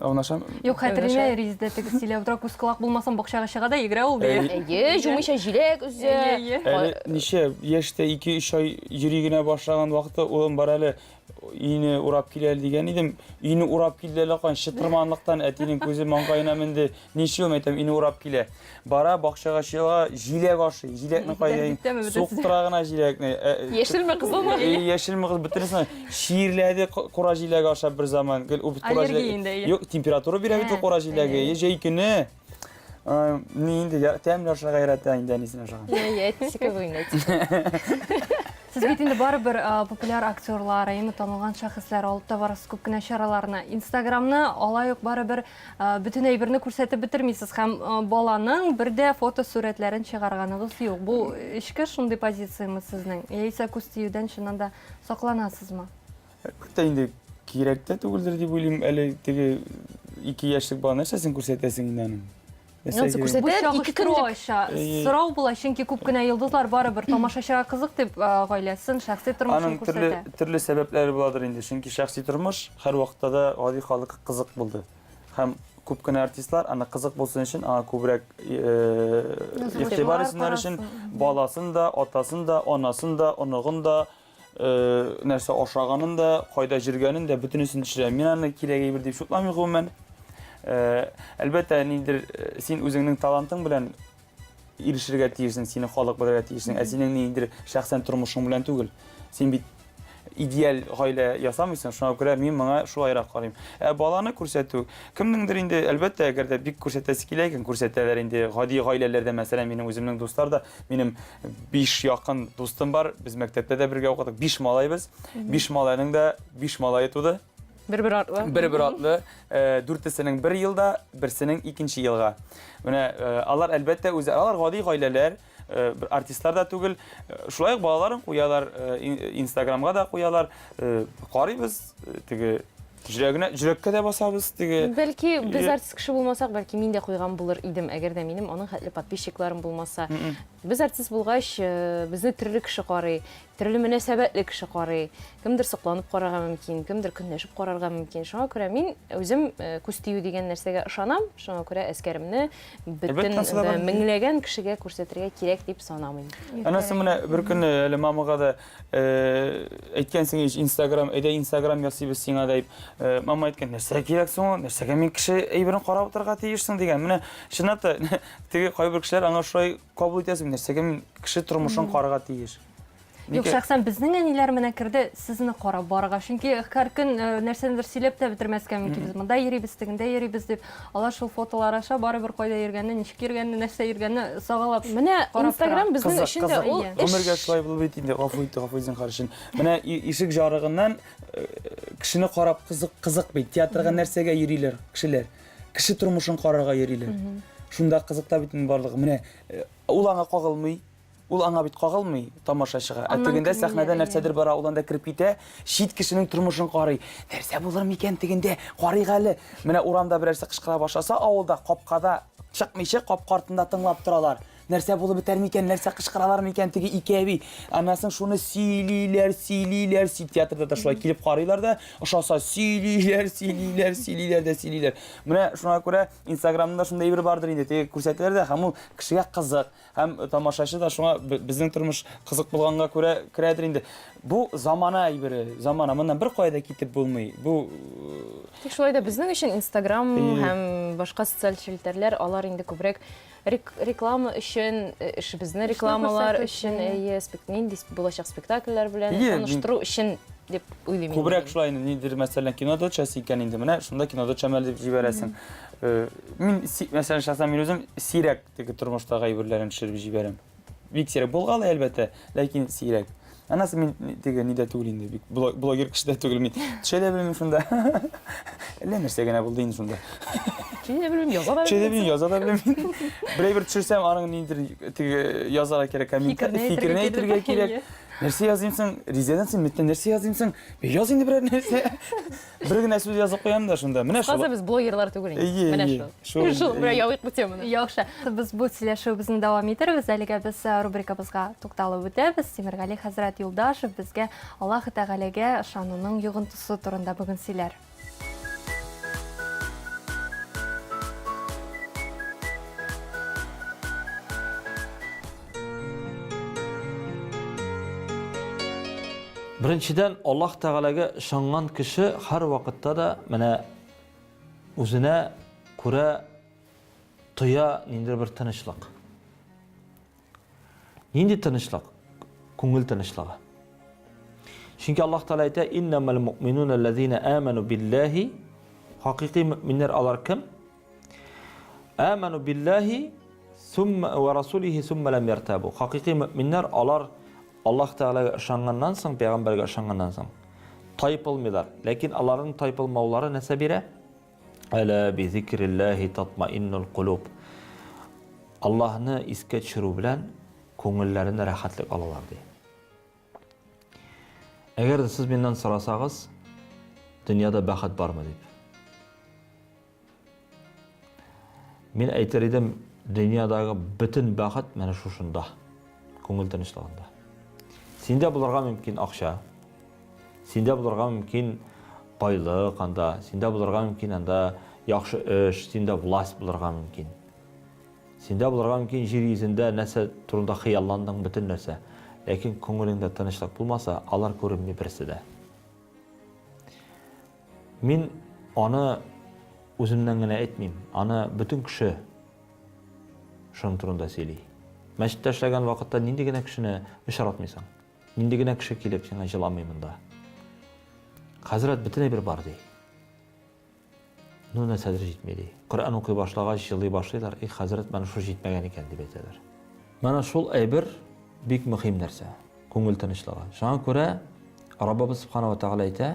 Speaker 3: Аунашам.
Speaker 2: Юк, хәтеремә Резидә теге сөйләп утыра, күз колак булмасам бакчага чыга да йөгерә ул ди.
Speaker 1: Әйе, җумыйча җиләк өзә.
Speaker 3: Әле ничә яшьтә 2-3 ай йөри генә башлаган вакытта улым бар әле өйне урап кил әле дигән идем. Өйне урап килде әле кан чытырманлыктан әтинең күзе маңгаена менде. Ничек ул әйтәм, өйне урап килә. Бара бакчага чыга, җиләк ашый. Җиләкне кайда суктыра гына җиләкне. Э,
Speaker 1: э, яшелме, кызылмы?
Speaker 3: Э, яшелме, кызыл бөтенесен чирләде кура җиләге ашап бер заман. Гел ул бит кура җиләге. Юк, температура бирә бит ул кура җиләге. Җәй көне. Ни инде тәмле ашарга ярата инде әнисен ашаган.
Speaker 1: Әйе, әтисе кебек инде.
Speaker 2: Сез бит инде барыбер популяр актерлар, әйеме, танылган шәхесләр алып та барасыз күп кенә чараларны. Инстаграмны алай ук барыбер бөтен әйберне күрсәтеп бетермисез һәм баланың бер дә фотосурәтләрен чыгарганыгыз юк. Бу эчке шундый позицияме сезнең? Яисә күз тиюдән чыннан да сакланасызмы?
Speaker 3: Әлбәттә инде кирәк тә түгелдер дип уйлыйм. Әле теге 2 яшьлек бала нәрсәсен күрсәтәсең инде аның?
Speaker 1: Нәрсә кирәк?
Speaker 2: Бу чагыштыру аша сорау була, чөнки күп кенә йолдызлар барыбер тамашачыга кызык дип гаиләсен, шәхси тормышын күрсәтә.
Speaker 3: Аның төрле сәбәпләре буладыр инде, чөнки шәхси тормыш һәрвакытта да гади халыкка кызык булды. Һәм күп кенә артистлар аны кызык булсын өчен, аңа күбрәк игътибар итсеннәр өчен баласын да, атасын да, анасын да, оныгын да, нәрсә ашаганын да, кайда йөргәнен дә бөтенесен төшерә. Мин аны кирәк әйбер дип шутламыйм гомумән. Әлбәттә, ниндидер син үзеңнең талантың белән ирешергә тиешсең, сине халык белергә тиешсең, ә синең ниндидер шәхсән тормышың белән түгел. Син бит идеаль гаилә ясамыйсың, шуңа күрә мин моңа шулайрак карыйм. Ә баланы күрсәтү, кемнеңдер инде, әлбәттә, әгәр дә бик күрсәтәсе килә икән, күрсәтәләр инде. Гади гаиләләрдә, мәсәлән, минем үземнең дуслар да, минем Биш якын дустым бар, без мәктәптә дә бергә укыдык. Биш малай без. Биш малайның да биш малае туды.
Speaker 1: Бер-бер артлы.
Speaker 3: Бер-бер артлы. Э, дүртесенең бер елда, берсенең икенче елга. Менә э, алар әлбәттә үзе, алар гади гаиләләр, э, бер артистлар да түгел. Шулай ук балаларын куялар, Инстаграмга да куялар. Карыйбыз, теге Йөрәгенә, йөрәккә дә басабыз теге.
Speaker 1: Бәлки без артист кеше булмасак, бәлки мин дә куйган булыр идем, әгәр дә минем аның хәтле подписчикларым булмаса. Без артист булгач, э, безне төрле кеше карый, төрле мөнәсәбәтле кеше карый. Кемдер сокланып карарга мөмкин, кемдер көнләшеп карарга мөмкин. Шуңа күрә мин үзем э, күз тию дигән нәрсәгә ышанам. Шуңа күрә әскәремне бөтен э, меңләгән кешегә күрсәтергә кирәк дип санамыйм.
Speaker 3: Анасы менә бер көнне әле мамага да Әйткәнсең ич, Инстаграм, әйдә Инстаграм ясыйбыз сиңа дип. Мама әйткән, нәрсәгә кирәк соң ул? Нәрсәгә мин кеше әйберен карап утырырга тиешсең дигән. Менә чынлап та теге кайбер кешеләр аңа шулай кабул итәсең, нәрсәгә мин кеше тормышын карарга тиеш?
Speaker 2: Юк, шәхсән безнең әниләр менә керде сезне карап барырга. Чөнки һәр көн нәрсәнедер сөйләп тә бетермәскә мөмкин. Без монда йөрибез, тегендә йөрибез дип. Алар шул фотолар аша барыбер кайда йөргәнне, ничек йөргәнне, нәрсә йөргәнне сагалап
Speaker 1: Менә Инстаграм безнең өчен дә ул
Speaker 3: эш. Гомергә шулай булып бит инде, гафу ит, гафу ит зинһар өчен. Менә ишек жарыгыннан э, кешене карап кызык, кызык бит. Театрга нәрсәгә йөриләр кешеләр? Кеше тормышын карарга йөриләр. Шунда кызык та бит инде барлыгы. Менә э, ул аңа кагылмый. Ул аңа бит кагылмый, тамашачыга. Ә тегендә сәхнәдә нәрсәдер бара, ул анда кереп китә, чит кешенең тормышын карый. Нәрсә булыр микән тегендә? Карыйк әле. Менә урамда берәрсе кычкыра башласа, авылда капкада чыкмыйча, капка артында тыңлап торалар. Нәрсә булып бетәр микән, нәрсә кычкыралар микән теге ике әби. Аннан соң шуны сөйлиләр, сөйлиләр, сөй театрда да шулай килеп карыйлар да, ошаса сөйлиләр, сөйлиләр, сөйлиләр дә сөйлиләр. Менә шуңа күрә Инстаграмда шундый әйбер бардыр инде, теге күрсәтәләр дә һәм ул кешегә кызык. Һәм тамашачы да шуңа безнең тормыш кызык булганга күрә керәдер инде. Бу замана әйбере, замана. Моннан бер кая да китеп булмый. Бу
Speaker 1: Тик шулай да безнең өчен Инстаграм һәм башка социаль челтәрләр алар инде күбрәк реклама өчен, эшебезне рекламалар өчен, әйе, нинди булачак спектакльләр белән таныштыру өчен дип уйлыйм.
Speaker 3: Күбрәк шулай инде, ниндидер, мәсәлән, кинода төшәсе икән инде, менә шунда кинода төшәм әле дип җибәрәсең. Мин, мәсәлән, шәхсән мин үзем сирәк Теге тормыштагы әйберләрен төшереп җибәрәм. Бик сирәк булгалый, әлбәттә, ләкин сирәк. Анасы мин теге нидә түгел инде, бик блогер кеше дә түгел мин. Төшә дә белмим шунда. Әллә нәрсә генә булды инде шунда.
Speaker 1: Төшә дә белмим, яза да белмим.
Speaker 3: Төшә дә белмим, яза да белмим. Бер әйбер төшерсәм, аның ниндидер теге язарга кирәк, комментарий, фикерне әйтергә кирәк. Нәрсә языйм соң? Резедан син меттән нәрсә языйм соң? Яз инде берәр нәрсә. Бер генә сүз язып куям да шунда. Менә шул.
Speaker 1: Кызы без блогерлар түгел инде.
Speaker 3: Әйе,
Speaker 1: Менә
Speaker 3: әйе.
Speaker 1: шул. Шул, менә ябыйк бу теманы.
Speaker 2: Яхшы. Без бу сөйләшүебезне дәвам итербез. Әлегә без э, рубрикабызга тукталып үтәбез. Тимергали хәзрәт Юлдашев безгә Аллаһ Тәгаләгә ышануның йогынтысы турында бүген сөйләр.
Speaker 4: Беренчедән, Аллаһ Тәгаләгә ышанган кеше һәрвакытта да менә үзенә күрә тоя ниндидер бер тынычлык. Нинди тынычлык? Күңел тынычлыгы. Чөнки Аллаһ Тәгалә әйтә, "Иннамал муъминуна аллазина аману биллаһи" Хакыйкый мөэминнәр алар кем? Аману биллаһи сумма ва расулихи сумма лам яртабу. Хакыйкый мөэминнәр алар Аллаһ Тәгаләгә ышанганнан соң, пәйгамбәргә ышанганнан соң тайпылмыйлар. Ләкин аларның тайпылмаулары нәрсә бирә? Әлә би зикриллаһи татмаиннул кулуб. Аллаһны искә төшерү белән күңелләренә рәхәтлек алалар ди. Әгәр дә сез миннән сорасагыз, дөньяда бәхет бармы дип. Мин әйтер идем, дөньядагы бөтен бәхет менә шушында, күңел тынычлыгында. Синдә булырга мөмкин акча, синдә булырга мөмкин байлык анда, синдә булырга мөмкин анда яхшы эш, синдә власть булырга мөмкин. Синдә булырга мөмкин җир йөзендә нәрсә турында хыялландың бөтен нәрсә. Ләкин күңелеңдә тынычлык булмаса, алар күренми берсе дә. Мин аны үземнән генә әйтмим, аны бөтен кеше шуның турында сөйли. Мәчеттә эшләгән вакытта нинди генә кешене очратмыйсың? Нинди генә кеше килеп сиңа җыламый монда? Хәзрәт бөтен әйбер бар ди. Ну, нәрсәдер җитми ди. Коръән укый башлагач, җылый башлыйлар, их, хәзрәт, менә шул җитмәгән икән, дип әйтәләр. Менә шул әйбер бик мөһим нәрсә, күңел тынычлыгы. Шуңа күрә Раббыбыз Субхана ва Тәгалә әйтә,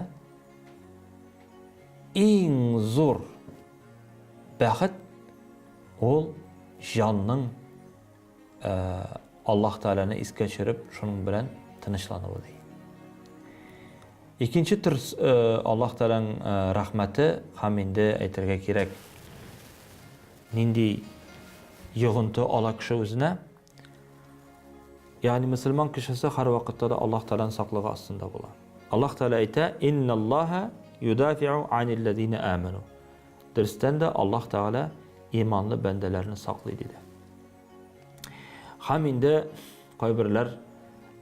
Speaker 4: иң зур бәхет ул җанның Аллаһ Тәгаләне искә төшереп, шуның белән тынычлануы ди. Икенче төр Аллаһ Тәгаләнең рәхмәте һәм инде әйтергә кирәк, нинди йогынты ала кеше үзенә. Ягъни мөселман кешесе һәрвакытта да Аллаһ Тәгаләнең саклыгы астында була. Аллаһ Тәгалә әйтә: "Инналлаһа юдафиу анилләзина аману". Дөрестән дә Аллаһ Тәгалә иманлы бәндәләрне саклый диде. Һәм инде кайберләр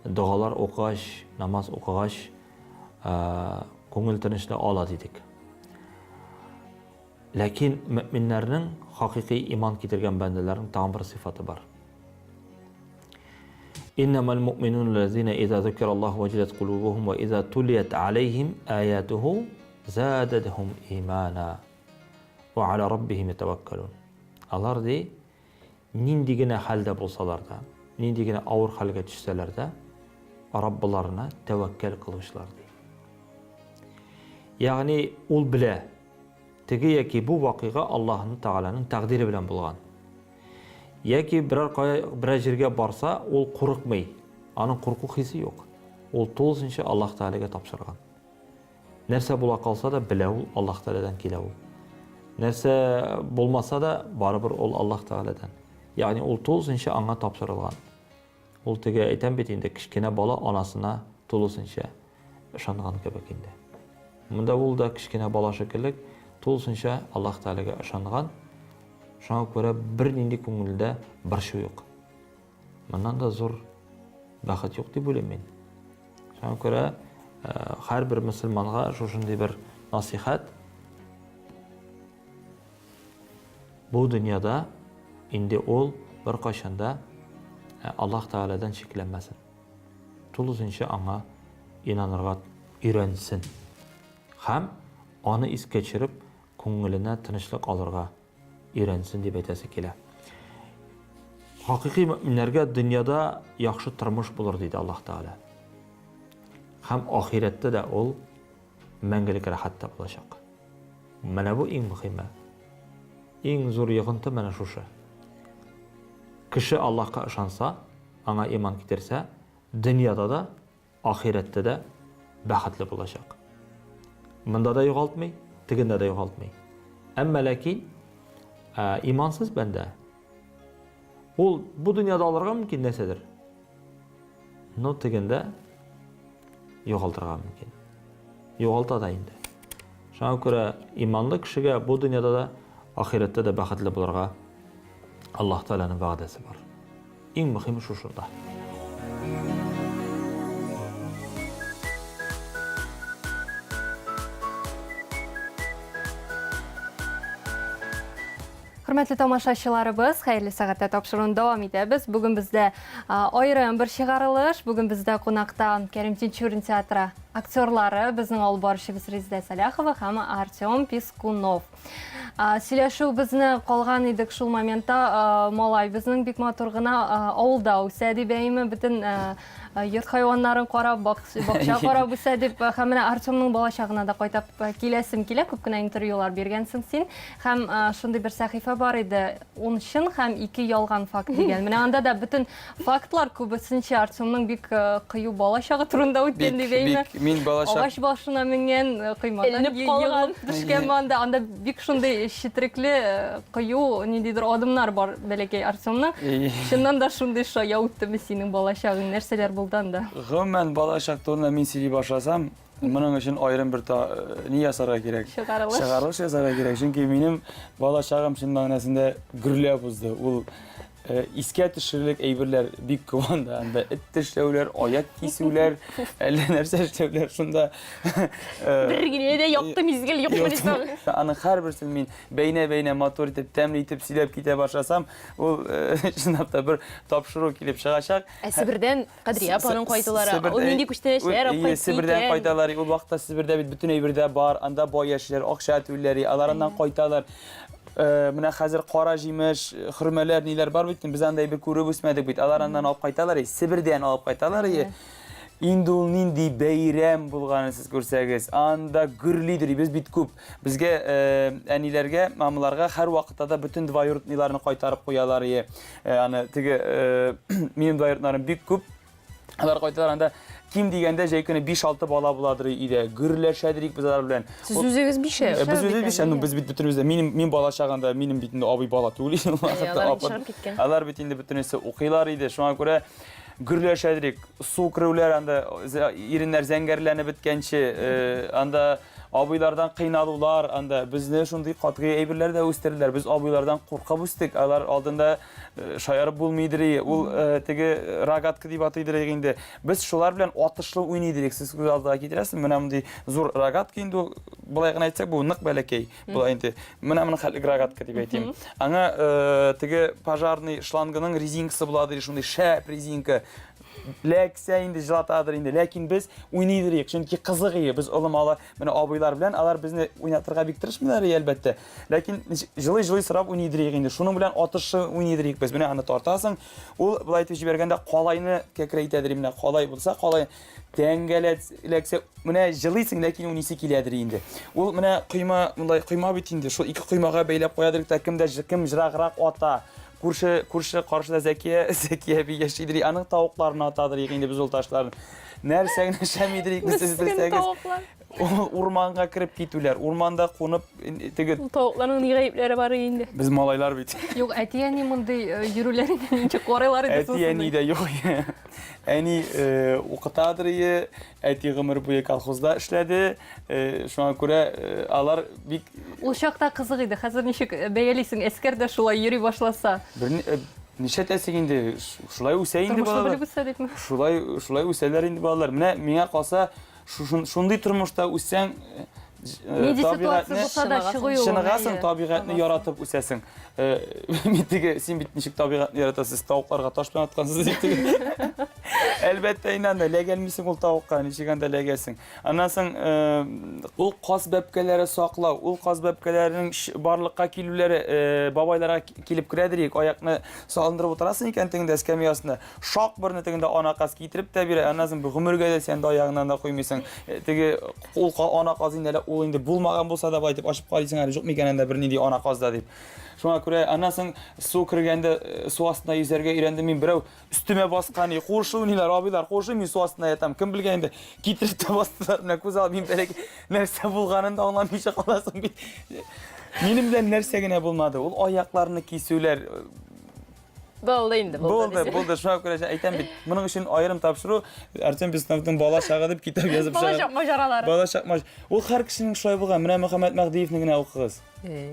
Speaker 4: догалар укыгач, намаз укыгач, күңел тынычлыгы ала дидек. Ләкин мөэминнәрнең хакыйкый иман китергән бәндәләрнең тагын бер сыйфаты бар. Иннамал муъминун лазина иза зукираллаху ваҗилат кулубухум ва иза тулият алейхим аятуху зададхум имана ва аля раббихим ятаваккалун. Алар ди, нинди генә хәлдә булсалар да, нинди генә авыр хәлгә төшсәләр дә, Раббыларына тәвәккәл кылучылар ди. Ягъни ул белә, теге яки бу вакыйга Аллаһның Тәгаләнең тәкъдире белән булган. Яки берәр кая берәр җиргә барса, ул курыкмый. Аның курку хисе юк. Ул тулысынча Аллаһ Тәгаләгә тапшырган. Нәрсә була калса да, белә ул, Аллаһ Тәгаләдән килә ул. Нәрсә булмаса да, барыбер ул Аллаһ Тәгаләдән. Ягъни ул тулысынча аңа тапшырылган. Ул теге әйтәм бит инде, кечкенә бала анасына тулысынча ышанган кебек инде. Монда ул да кечкенә бала шикелле тулысынча Аллаһ Тәгаләгә ышанган. Шуңа күрә бернинди күңелдә борчу юк. Моннан да зур бәхет юк дип уйлыйм мин. Шуңа күрә һәрбер мөселманга шушындый бер насыйхәт бу дөньяда инде ул беркайчан да Аллаһ Тәгаләдән шикләнмәсен. Тулысынча аңа инанырга өйрәнсен. Һәм аны искә төшереп, күңеленә тынычлык алырга өйрәнсен дип әйтәсе килә. Хакыйкый мөминнәргә дөньяда яхшы тормыш булыр диде Аллаһ Тәгалә. Һәм ахирәттә дә ул мәңгелек рәхәттә булачак. Менә бу иң мөһиме. Иң зур йогынты менә шушы. Кеше Аллаһка ышанса, аңа иман китерсә, дөньяда да Ахирәттә дә бәхетле булачак. Монда да югалтмый, тегендә дә югалтмый. Әмма ләкин имансыз бәндә ул бу дөньяда алырга мөмкин нәрсәдер. Но тегендә югалтырга мөмкин. Югалта да инде. Шуңа күрә иманлы кешегә бу дөньяда да, ахирәттә дә бәхетле булырга Аллаһ Тәгаләнең вәгъдәсе бар. Иң мөһиме шушында.
Speaker 2: Хөрмәтле тамашачыларыбыз, хәерле сәгатьтә тапшыруын дәвам итәбез. Бүген бездә аерым бер чыгарылыш. Бүген бездә кунакта Кәрим Тинчурин театры актерлары, безнең алып баручыбыз Резидә Сәлахова һәм Артем Пискунов. Сөйләшүебезне калган идек шул моментта, малай безнең бик матур гына авылда үсә дип, әйеме, бөтен йорт хайваннарын карап, бакча карап үсә дип. Һәм менә Артемның балачагына да кайтап киләсем килә, күп кенә интервьюлар биргәнсең син. Һәм шундый бер сәхифә бар иде, Ун чын һәм ике ялган факт дигән. Менә анда да бөтен фактлар күбесенчә Артемның бик э, кыю балачагы турында үткән дип әйме.
Speaker 3: Бик, мин балачак.
Speaker 2: Агач башына менгән, э, коймадан
Speaker 1: Эленеп калган.
Speaker 2: егылып төшкән анда. Анда бик шундый четерекле, э, кыю ниндидер адымнар бар бәләкәй Артемның. Чыннан да шундый шая үттеме синең балачагың? Нәрсәләр булды анда?
Speaker 3: Гомумән, балачак турында мин сөйли башласам, Моның өчен аерым бер та, ни ясарга кирәк?
Speaker 2: Чыгарылыш.
Speaker 3: Чыгарылыш ясарга кирәк. Чөнки минем бала чагым чын мәгънәсендә гөрләп узды. Ул э, искә төшерерлек әйберләр бик күп анда. Анда эт тешләүләр, аяк кисүләр, әллә нәрсә эшләүләр шунда.
Speaker 1: Э, бер генә дә якты мизгел юк соң.
Speaker 3: Аның һәрберсен мин бәйнә-бәйнә матур итеп, тәмле итеп сөйләп китә башласам, ул э, чынлап та бер тапшыру килеп чыгачак.
Speaker 1: Ә Себердән Кадрия апаның кайтулары, ул нинди күчтәнәчләр алып кайтты
Speaker 3: Себердән кайталар, ул вакытта Себердә бит бөтен әйбер дә бар, анда бай яшиләр, акча түлиләр, алар аннан кайталар. Э, менә хәзер кара җимеш, хөрмәләр, ниләр бар бит, без анда әйбер күреп үсмәдек бит. Алар аннан алып кайталар, Себердән алып кайталар. Инде ул нинди бәйрәм булганын сез күрсәгез, анда гөрлидер, без бит күп. Безгә э, әниләргә, мамаларга һәр вакытта да бөтен двоюродныйларны кайтарып куялар. Э, аны теге э, минем двоюродныйларым бик күп. Алар кайталар анда ким дигәндә җәй көне 5-6 бала буладыр өйдә. Гөрләшәдер без алар белән.
Speaker 1: Сез үзегез бишәү.
Speaker 3: Э, без үзебез бишәү. Ну, без бит бөтенебез дә. Минем мин бала чагында минем бит инде абый бала түгел иде. Алар бит инде бөтенесе укыйлар иде. Шуңа күрә гөрләшәдер. Су керүләр анда иреннәр зәңгәрләнеп беткәнче, анда Абыйлардан кыйналулар анда, безне шундый катгый әйберләр дә үстерделәр. Без абыйлардан куркып үстек. Алар алдында э, шаярып булмыйдыр. Ул э, теге рогатка дип атыйдыр инде. Без шулар белән атышлы уйный идек. Сез күз алдыга китерәсез, менә мондый зур рогатка инде ул, болай гына әйтсәк, бу нык бәләкәй була инде. Менә моның хәтлек рогатка дип әйтим. Аңа э, теге пожарный шлангының резинкасы була ди, шундый шәп резинка. Ләксә инде җылатадыр инде. Ләкин без уйныйдыр идек, чөнки кызык иде. Без олы малы менә абыйлар белән алар безне уйнатырга бик тырышмыйлар иде, әлбәттә. Ләкин җылый-җылый сорап уйныйдыр идек инде. Шуның белән атышы уйныйдыр идек без. Менә аны тартасың, ул болай итеп җибәргәндә калайны кәкрәйтәдер менә калай булса, калай тәңгәләт эләксә, менә җылыйсың, ләкин уйныйсы киләдер инде. Ул менә койма, мондай койма бит инде, шул ике коймага бәйләп куядыр да кемдә кем җыраграк ата. Күрше, күрше каршыда Зәкия, Зәкия әби яшидер, аның тавыкларын атадыр инде без ул ташларын. Нәрсә генә эшләмидер без сез белсәгез. Ул урманга кереп китүләр, урманда кунып теге
Speaker 1: Ул тавыкларның ни гаепләре бар инде?
Speaker 3: Без малайлар бит.
Speaker 2: Юк, әти-әни мондый э, йөрүләренә ничек карыйлар иде
Speaker 3: соң? Әти-әни дә юк. Әни э, укытадыр ие, әти гомер буе колхозда эшләде. Э, шуңа күрә э, алар бик
Speaker 2: Ул чакта кызык иде. Хәзер ничек э, бәялисең? Әскәр дә шулай йөри башласа.
Speaker 3: Бер нишләтәсең инде? Шулай үсә инде
Speaker 2: балалар. Тормышны белеп үсә дипме?
Speaker 3: Шулай, шулай үсәләр инде балалар. Менә миңа калса, шундый тормышта үссәң,
Speaker 2: Нинди ситуация булса да чыгу юлы.
Speaker 3: Чыныгасың, табигатьне яратып үсәсең. Мин теге, син бит ничек табигатьне яратасыз, тавыкларга таш белән аткансыз дип теге. Әлбәттә, инде анда эләгәлмисең ул тавыкка, ничек анда эләгәсең. Аннан соң ул каз бәбкәләре саклау, ул каз бәбкәләренең барлыкка килүләре бабайларга килеп керәдер ик, аякны салындырып утырасың икән тегендә эскәмия астында, шак берне тегендә ана каз китереп тә бирә, аннан соң гомергә дә син анда аягыңнан да куймыйсың. Теге ул ана каз инде әле ул инде булмаган булса да болай итеп ачып карыйсың әле юк микән анда бернинди ана каз да дип. Шуңа күрә аннан соң су кергәндә су астында йөзәргә өйрәндем мин берәү Өстемә баскан, и, куышы уйныйлар, абыйлар, куышы, мин су астында ятам. Кем белгән инде, китереп тә бастылар, менә күз алып, мин бәләкәй нәрсә булганын да аңламыйча каласың бит. Минем белән нәрсә генә булмады. Ул аякларны кисүләр.
Speaker 1: Булды инде,
Speaker 3: булды. Булды, булды. Шуңа күрә әйтәм бит, моның өчен аерым тапшыру Артем Бессоновның бала чагы дип китап язып
Speaker 1: чыгар. Балачак маҗаралары.
Speaker 3: Балачак маҗ. Ул һәр кешенең шулай булган. Менә Мөхәммәт Мәһдиевне генә укыгыз.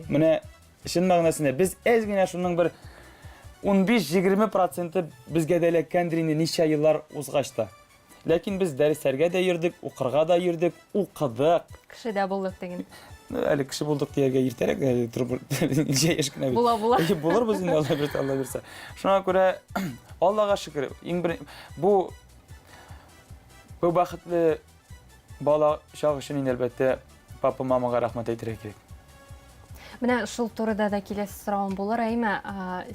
Speaker 3: Менә Чын мәгънәсендә без әз генә шуның бер 15-20 проценты безгә дә эләккәндер инде ничә еллар узгач та. Ләкин без дәресләргә дә йөрдек, укырга да йөрдек, укыдык.
Speaker 2: Кеше дә булдык диген.
Speaker 3: Ну, әле кеше булдык дияргә иртәрәк, әле торып ничә яшь кенә бит.
Speaker 2: Була, була.
Speaker 3: Булырбыз инде, Алла бирсә, Алла бирсә. Шуңа күрә Аллага шөкер, иң бер бу бу бәхетле Бала чак өчен инде әлбәттә папа мамага рәхмәт әйтергә кирәк.
Speaker 2: Менә шул турыда да киләсе соравым булыр, әйме,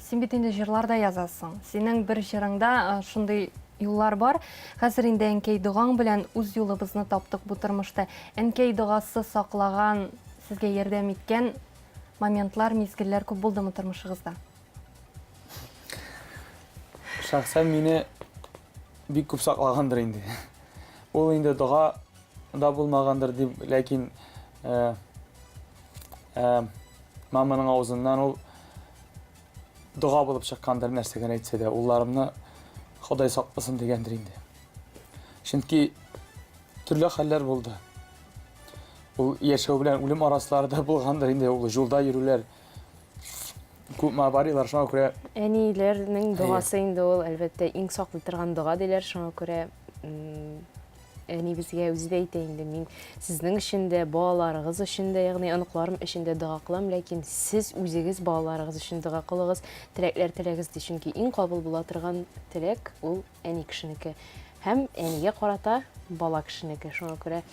Speaker 2: син бит инде җырлар да язасың. Синең бер җырыңда шундый юллар бар. Хәзер инде әнкәй догаң белән үз юлыбызны таптык бу тормышта. Әнкәй догасы саклаган, сезгә ярдәм иткән моментлар, мизгелләр күп булдымы тормышыгызда?
Speaker 3: Шәхсән мине бик күп саклагандыр инде. Ул инде дога да булмагандыр дип, ләкин э, э, маманың авызыннан ул дога булып чыккандыр, нәрсә генә әйтсә дә, улларымны Ходай сакласын дигәндер инде. Чөнки төрле хәлләр булды. Ул яшәү белән үлем арасылары да булгандыр инде, ул юлда йөрүләр, күпме аварияләр, шуңа күрә
Speaker 1: Әниләрнең догасы инде ул, әлбәттә, иң саклый торган дога диләр, шуңа күрә әни безгә үзе дә әйтә инде, мин сезнең өчен дә, балаларыгыз өчен дә, ягъни оныкларым өчен дә дога кылам, ләкин сез үзегез балаларыгыз өчен дога кылыгыз, теләкләр теләгез ди, чөнки иң кабул була торган теләк ул әни кешенеке һәм әнигә карата бала кешенеке, шуңа күрә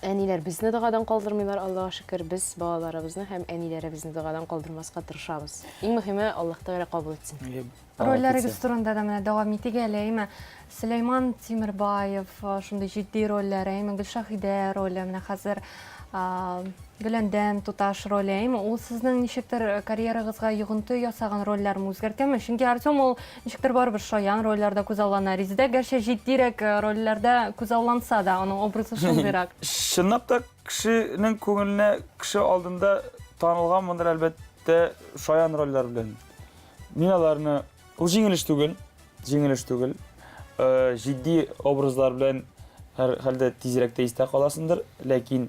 Speaker 1: Әниләр безне догадан калдырмыйлар, Аллага шөкер, без балаларыбызны һәм әниләребезне догадан калдырмаска тырышабыз. Иң мөһиме, Аллаһ Тәгалә кабул итсен.
Speaker 2: Рольләрегез турында да менә дәвам итик әле, әйме? Сөләйман Тимербаев, шундый җитди рольләр, әйме? Гөлшаһидә роле, менә хәзер Гөләндәм туташ роле, әйме? Ул сезнең ничектер карьерагызга йогынты ясаган рольләрме, үзгәрткәнме? Чөнки Артем ул Ничектер барыбер шаян рольләрдә күзаллана. Резидә гәрчә җитдирәк э, рольләрдә күзалланса да, аның образы шундыйрак.
Speaker 3: Чынлап та кешенең күңеленә кеше алдында танылганмындыр, әлбәттә, шаян рольләр белән. Мин аларны ул җиңел эш түгел, җиңел эш түгел. Э, җитди образлар белән һәр хәлдә тизрәк тә истә каласыңдыр, ләкин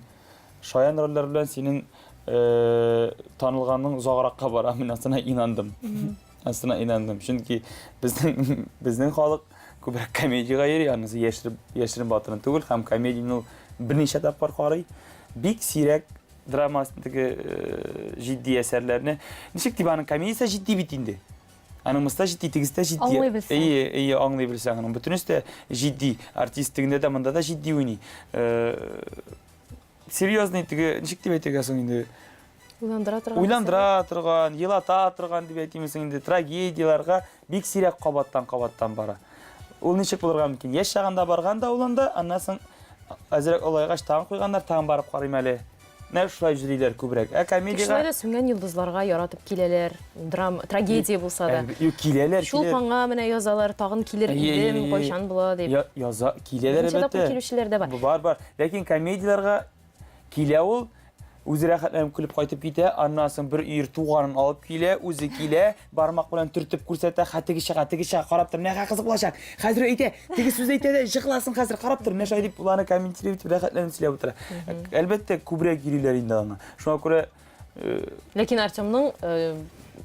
Speaker 3: шаян рольләр белән синең э, танылганың озагракка бара, мин ансына инандым. Ансына инандым. Чөнки безнең безнең халык күбрәк комедиягә йөри, анысы яшереп яшерен батырын түгел һәм комедияне ул берничә тапкыр карый. Бик сирәк драма теге э, җитди әсәрләрне. Ничек дип аның комедиясе җитди бит инде. Аның мыста җитди, тегесе дә җитди.
Speaker 2: Аңлый белсәң.
Speaker 3: Әйе, әйе, аңлый белсәң. Аның бөтенесе дә җитди. Артист тегендә дә, монда да җитди уйный. Э, серьезный теге ничек дип әйтергә соң инде?
Speaker 1: Уйландыра торган.
Speaker 3: Уйландыра торган, елата торган дип әйтимме соң инде, трагедияләргә бик сирәк кабаттан-кабаттан бара. Ул ничек булырга мөмкин? Яшь чагында барган да ул анда, аннан соң әзрәк олайгач тагын куйганнар, тагын барып карыйм әле. Менә шулай йөриләр күбрәк. Ә комедиягә
Speaker 1: Шулай да сүнгән йолдызларга яратып киләләр. Драма, трагедия булса да.
Speaker 3: Юк, киләләр,
Speaker 1: Чулпанга менә язалар, тагын килер идем, кайчан була дип.
Speaker 3: Яза, киләләр
Speaker 1: Берничә тапкыр
Speaker 3: әлбәттә.
Speaker 1: килүчеләр дә бар.
Speaker 3: Бар, бар. Ләкин комедияләргә килә ул, үзе рәхәтләнеп көлеп кайтып китә, аннан соң бер өер туганын алып килә, үзе килә, бармак белән төртеп күрсәтә, хә теге чыга, теге чыга, карап тор, менә кызык булачак. Хәзер әйтә, теге сүз әйтә дә җыгыласың хәзер, карап тор, менә шулай дип, уларны комментировать итеп рәхәтләнеп сөйләп утыра. Әлбәттә, күбрәк йөриләр инде аңа. Шуңа күрә
Speaker 1: Ләкин Артемның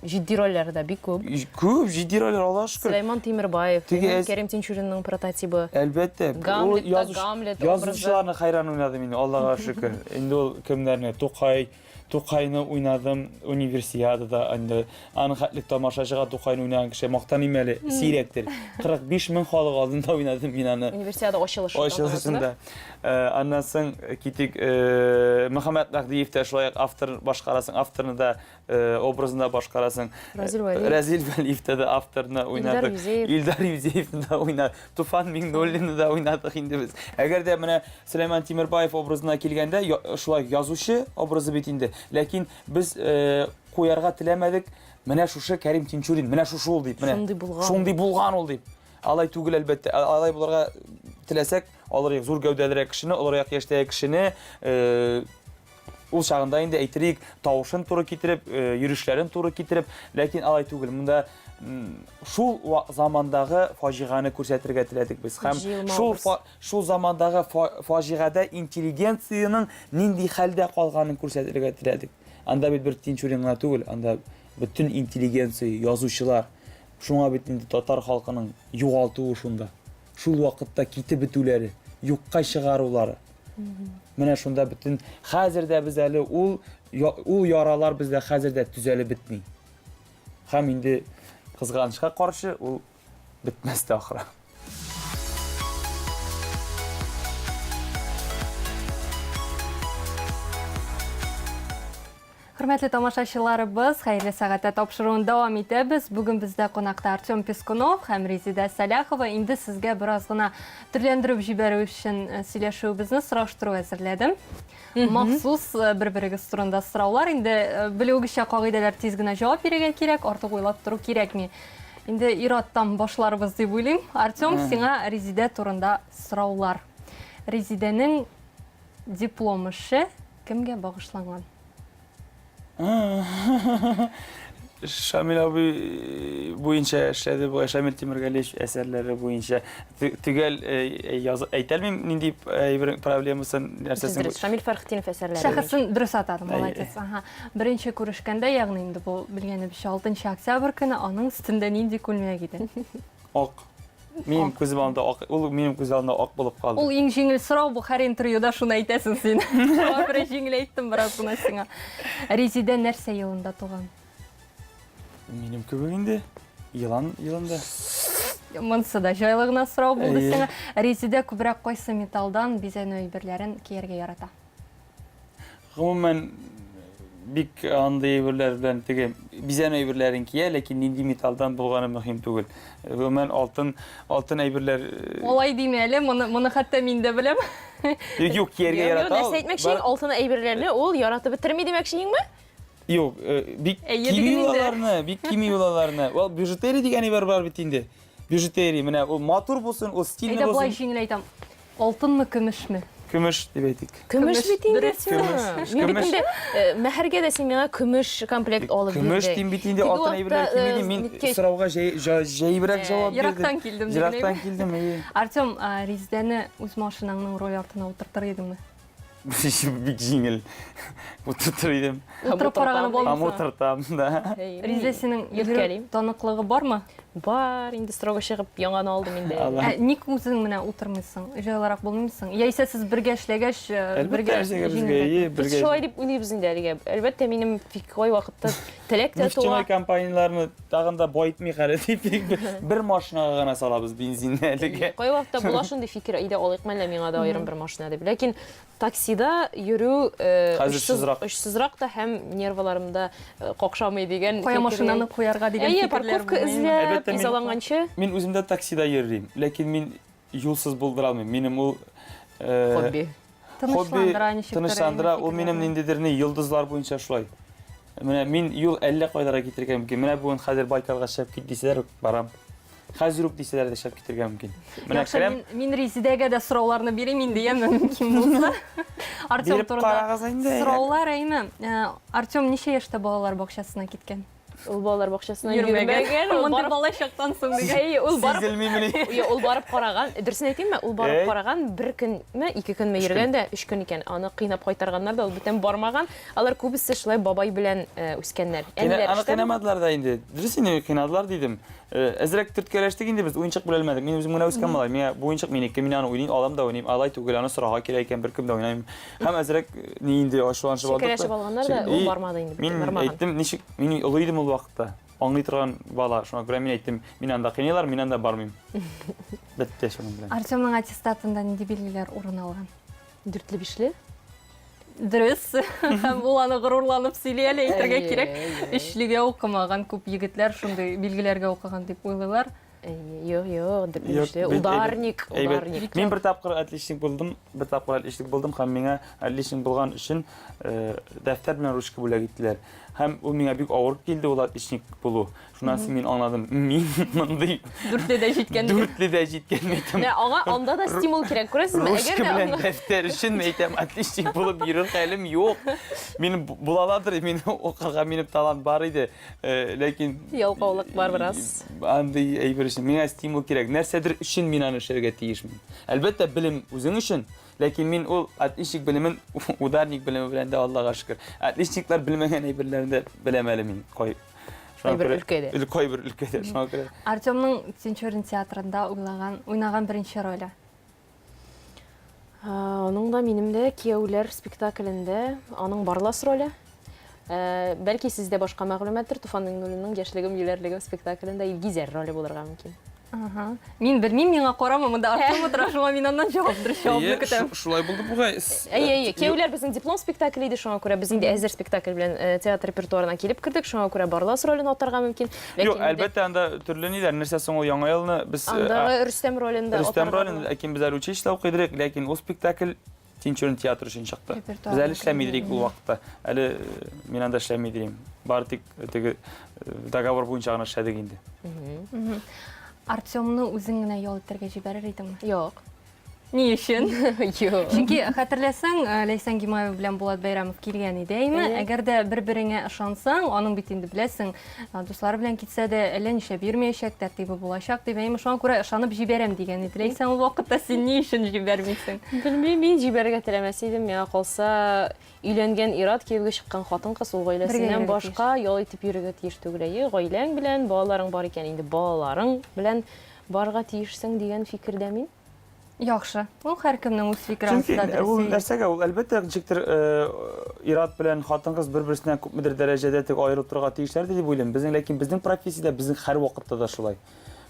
Speaker 1: җитди рольләре дә бик күп.
Speaker 3: Күп җитди рольләр, Аллага шөкер.
Speaker 1: Сөләйман Тимербаев,
Speaker 3: Теге
Speaker 1: Кәрим Тинчуринның прототибы.
Speaker 3: Әлбәттә.
Speaker 1: Гамлетта Гамлет
Speaker 3: образы. Язучыларны хәйран уйнадым инде, Аллага шөкер. Инде ул кемнәрне, Тукай, Тукайны уйнадым универсиадада инде. Аның хәтлек тамашачыга Тукайны уйнаган кеше мактаныйм әле, сирәктер. 45 мең халык алдында уйнадым мин аны.
Speaker 1: Универсиада ачылышында.
Speaker 3: Ачылышында. Э, аннан соң э, китик э, Мөхәммәт Мәһдиев тә шулай ук автор башкарасың, авторны да образын да башкарасың.
Speaker 1: Разил Вәлиев.
Speaker 3: Разил Вәлиев тә дә авторны уйнадык.
Speaker 1: Юзеев.
Speaker 3: Илдар Юзеевны да уйнадык. Туфан Миңнуллинны да уйнадык инде без. Әгәр дә менә Сөләйман Тимербаев образына килгәндә, шулай язучы образы бит инде. Ләкин без куярга теләмәдек. Менә шушы Кәрим Тинчурин, менә шушы ул дип, менә.
Speaker 1: Шундый булган.
Speaker 3: Шундый булган ул дип. Алай түгел, әлбәттә. Алай булырга теләсәк, алыр идек зур гәүдәлерәк кешене, олырак яшьтәге кешене, э, ул чагында инде әйтерик, тавышын туры китереп, э, йөрешләрен туры китереп, ләкин алай түгел. Монда шул замандагы фаҗигане күрсәтергә теләдек без. Һәм шул шул замандагы фаҗигадә интеллигенциянең нинди хәлдә калганын күрсәтергә теләдек. Анда бит бер Тинчурин гына түгел, анда бөтен интеллигенция, язучылар. Шуңа бит инде татар халкының югалтуы шунда. Шул вакытта китеп бетүләре, юкка чыгарулары. Менә шунда бөтен хәзер дә без әле ул ул яралар бездә хәзер дә төзәлеп бетми. Һәм инде кызганычка каршы ул бетмәс тә ахры.
Speaker 2: Хөрмәтле тамашачыларыбыз, хәерле сәгатьтә тапшыруын дәвам итәбез. Бүген бездә кунакта Артем Пискунов һәм Резеда Сәлахова. Инде сезгә бераз гына төрләндереп җибәрү өчен э, сөйләшүебезне сораштыру әзерләдем. Махсус э, бер-берегез турында сораулар. Инде э, белүегезчә кагыйдәләр тиз генә җавап бирергә кирәк, артык уйлап тору кирәкми. Инде ир-аттан башларбыз дип уйлыйм. Артем, сиңа Резидә турында сораулар. Резидәнең диплом эше кемгә багышланган?
Speaker 3: Шамил абый буенча эшләде бу Шамил Тимергалиевич әсәрләре буенча. Төгәл яз әйтә алмыйм нинди әйбер проблемасын, нәрсәсен.
Speaker 1: Дөрес, Шамил Фәрхетдинов әсәрләре.
Speaker 2: Шәхесен дөрес атадым, молодец. Ага. Беренче күрешкәндә, ягъни инде бу белгәнебезчә 6 октябрь көне аның өстендә нинди күлмәк иде?
Speaker 3: Ак. Минем күзем алдында ак, ул минем күз алдында ак булып калды.
Speaker 2: Ул иң җиңел сорау бу, һәр интервьюда шуны әйтәсең син. Шуңа күрә җиңел әйттем бераз гына сиңа. Резидә нәрсә елында туган?
Speaker 3: Минем кебек инде. Елан елында.
Speaker 2: Монысы да җайлы гына сорау булды сиңа. Резидә күбрәк кайсы металлдан бизәнү әйберләрен кияргә ярата?
Speaker 3: Гомумән, бик андый әйберләр белән теге бизәнү әйберләрен кия, ләкин нинди металлдан булганы мөһим түгел. Гомумән, алтын, алтын әйберләр э,
Speaker 2: Алай димә әле, моны, моны хәтта мин дә беләм.
Speaker 3: Юк, юк, кияргә ярата.
Speaker 1: Нәрсә әйтмәкче идең? Алтын әйберләрне ул яратып бетерми димәкче идеңме?
Speaker 3: Юк, э, бик кими ул аларны, бик кими ул аларны. Ул бижутерия дигән әйбер бар бит инде. Бижутерия, менә ул матур булсын, ул стильный
Speaker 2: булсын. Әйдә болай җиңел әйтәм. Алтынмы, көмешме?
Speaker 3: Көмеш дип әйтик.
Speaker 1: Көмеш бит инде. Көмеш. Мин бит инде э, мәһәргә дә син миңа көмеш комплект алып
Speaker 3: бирдең. Көмеш дим бит инде, алтын әйберләр кими дим. Мин э, сорауга җәйбрәк э, җавап бирдем.
Speaker 2: Ерактан килдем.
Speaker 3: Ерактан килдем, әйе.
Speaker 2: Артем, Резидәне үз машинаңның руль артына утыртыр идеңме?
Speaker 3: Бик җиңел. Утыртыр идем.
Speaker 2: Утырып караганы булмаса.
Speaker 3: Һәм утыртам, да.
Speaker 2: Ризә, синең йөрү таныклыгы бармы?
Speaker 1: Бар, инде строго чыгып яңаны алдым инде.
Speaker 2: Ә ник үзең менә утырмыйсың? Җайлырак булмыймы соң? Яисә сез бергә эшләгәч, э, бергә
Speaker 3: җиңелрәк.
Speaker 1: Без шулай дип уйлыйбыз инде әлегә. Әлбәттә, минем кай вакытта теләк тә туа.
Speaker 3: Нефтяной компанияләрне тагын да баетмыйк әле дип, бер машинага гына салабыз бензинны әлегә.
Speaker 1: Кай вакытта була шундый фикер, әйдә алыйкмы әллә миңа да аерым бер машина дип. Ләкин таксида йөрү
Speaker 3: Хәзер
Speaker 1: очсызрак та һәм нервыларым да какшамый дигән
Speaker 2: Кая машинаны куярга дигән
Speaker 1: фикерләр. Әйе, парковка эзләп, изаланганчы.
Speaker 3: Мин үзем дә таксида йөрим, ләкин мин юлсыз булдыра алмыйм. Минем ул
Speaker 1: хобби.
Speaker 2: Тынычландыра ничектер.
Speaker 3: Тынычландыра, ул минем ниндидер ни йолдызлар буенча шулай. Менә мин юл әллә кайларга китерергә мөмкин. Менә бүген хәзер Байкалга чыгып кит дисәләр үк барам. Хәзер үк дисәләр дә чыгып китергә мөмкин.
Speaker 2: Менә Яхшы, керәм. Мин, мин Резидәгә дә сорауларны бирим инде, яме мөмкин булса. Артем турында сораулар, әйме. Э, Артем ничә яшьтә балалар бакчасына киткән?
Speaker 1: Ул балалар бакчасына йөрмәгән.
Speaker 2: Ул барып бала чактан соң дигән.
Speaker 1: Әйе, ул барып
Speaker 3: Сизелмимени?
Speaker 1: Юк, ул барып караган. Дөресен әйтимме? Ул барып караган, бер көнме, ике көнме йөргән дә, өч көн икән. Аны кыйнап кайтарганнар да, ул бүтән бармаган. Алар күбесе шулай бабай белән үскәннәр.
Speaker 3: Әниләр Аны кыйнамадылар да инде. Дөрес инде, кыйнадылар дидем. Әзрәк төрткәләштек инде без, уенчык бүләлмәдек. Мин үзем генә үскән малай. Миңа бу уенчык минеке, мин аны уйныйм, алам да уйныйм. Алай түгел, аны сорарга кирәк икән, беркем дә уйнамыйм. Һәм әзрәк ни инде ачуланышып алдык.
Speaker 1: Шикәрәшеп алганнар да, ул бармады инде.
Speaker 3: Мин әйттем, ничек, мин олы идем ул вакытта. Аңлый торган бала, шуңа күрә мин әйттем, мин анда кыйныйлар, мин анда бармыйм. Бетте шуның белән.
Speaker 2: Артемның аттестатында нинди билгеләр урын алган?
Speaker 1: Дүртле, бишле.
Speaker 2: Дөрес. Һәм ул аны горурланып сөйли әле, әйтергә кирәк. Өчлегә укымаган күп егетләр шундый билгеләргә укыган дип уйлыйлар.
Speaker 1: Юк, юк, дүртле, ударник, ударник.
Speaker 3: Мин бер тапкыр отличник булдым, бер тапкыр отличник булдым һәм миңа отличник булган өчен э, дәфтәр белән ручка бүләк иттеләр. Һәм ул миңа бик авыр килде ул отличник булу. Шуннан соң мин аңладым, мин мондый
Speaker 2: дүртледә җиткән.
Speaker 3: Дүртледә җиткән әйтәм.
Speaker 1: Менә аңа анда да стимул кирәк, күрәсезме?
Speaker 3: Ручка белән дәфтәр өчен әйтәм, отличник булып йөрер хәлем юк. Мин була аладыр, мин укырга минем талант бар иде. Э, ләкин
Speaker 1: ялкаулык бар бераз.
Speaker 3: Андый әйбер өчен миңа стимул кирәк. Нәрсәдер өчен мин аны эшләргә тиешмен. Әлбәттә, белем үзең өчен, ләкин мин ул отличник белемен ударник белеме белән дә Аллага шөкер. Отличниклар белмәгән әйберләрне дә беләм әле мин. Кай
Speaker 1: кайбер өлкәдә.
Speaker 3: Кайбер өлкәдә, шуңа күрә.
Speaker 2: Артемның Тинчурин театрында уйлаган, уйнаган беренче роле.
Speaker 1: Аның да минем дә Кияүләр спектаклендә аның Барлас роле. Ә, бәлки сездә башка мәгълүматтыр, Туфан Миңнуллинның Яшьлегем, юләрлегем спектаклендә Илгизәр роле булырга мөмкин.
Speaker 2: Ага. Мин белмим, миңа карама, монда Артем утыра, шуңа мин аннан җавап, дөрес җавапны көтәм.
Speaker 3: Шулай булды бугай.
Speaker 1: Әйе, әйе. Кияүләр безнең диплом спектакле иде, шуңа күрә без инде әзер спектакль белән э, театр репертуарына килеп кердек, шуңа күрә Барлас ролен атарга мөмкин.
Speaker 3: Юк, әлбәттә, анда төрле ниләр, нәрсә соң ул Яңа елны без
Speaker 1: э, Андагы Рөстәм ролен дә
Speaker 3: Рөстәм ролен, ләкин без әле училищеда укый идек, ләкин ул спектакль Тинчурин театры өчен чыкты. Без әле эшләми идек ул вакытта. Әле э, мин анда эшләми идем. Бары тик э, теге э, договор буенча гына эшләдек инде.
Speaker 2: Артемны үзең генә ял итәргә җибәрер идеңме?
Speaker 1: Юк.
Speaker 2: Ни өчен?
Speaker 1: Юк.
Speaker 2: Чөнки хәтерләсәң, Ләйсән Гимаева белән Булат Бәйрәмов килгән иде, әйме? Әгәр дә бер-береңә ышансаң, аның бит инде беләсең, Дуслары белән китсә дә, әллә нишләп йөрмәячәк, тәртибе булачак дип, әйме, шуңа күрә ышанып җибәрәм дигән иде. Ләйсән, ул вакытта син ни өчен җибәрмисең?
Speaker 1: Белмим, мин җибәрергә теләмәс идем. Миңа калса, өйләнгән ир-ат, кияүгә чыккан хатын-кыз ул гаиләсеннән башка ял итеп йөрергә тиеш түгел. Әйе, гаиләң белән, балаларың бар икән, инде балаларың белән барырга тиешсең дигән фикердә мин.
Speaker 2: Яхшы. Ул һәркемнең үз фикере
Speaker 3: Чөнки
Speaker 2: ансы да
Speaker 3: ул
Speaker 2: дөрес.
Speaker 3: нәрсәгә ул әлбәттә ничектер э, ир-ат белән хатын-кыз бер-берсеннән күпмедер дәрәҗәдә теге аерылып торырга тиешләр дип уйлыйм. Безнең ләкин безнең профессиядә безнең һәрвакытта да шулай.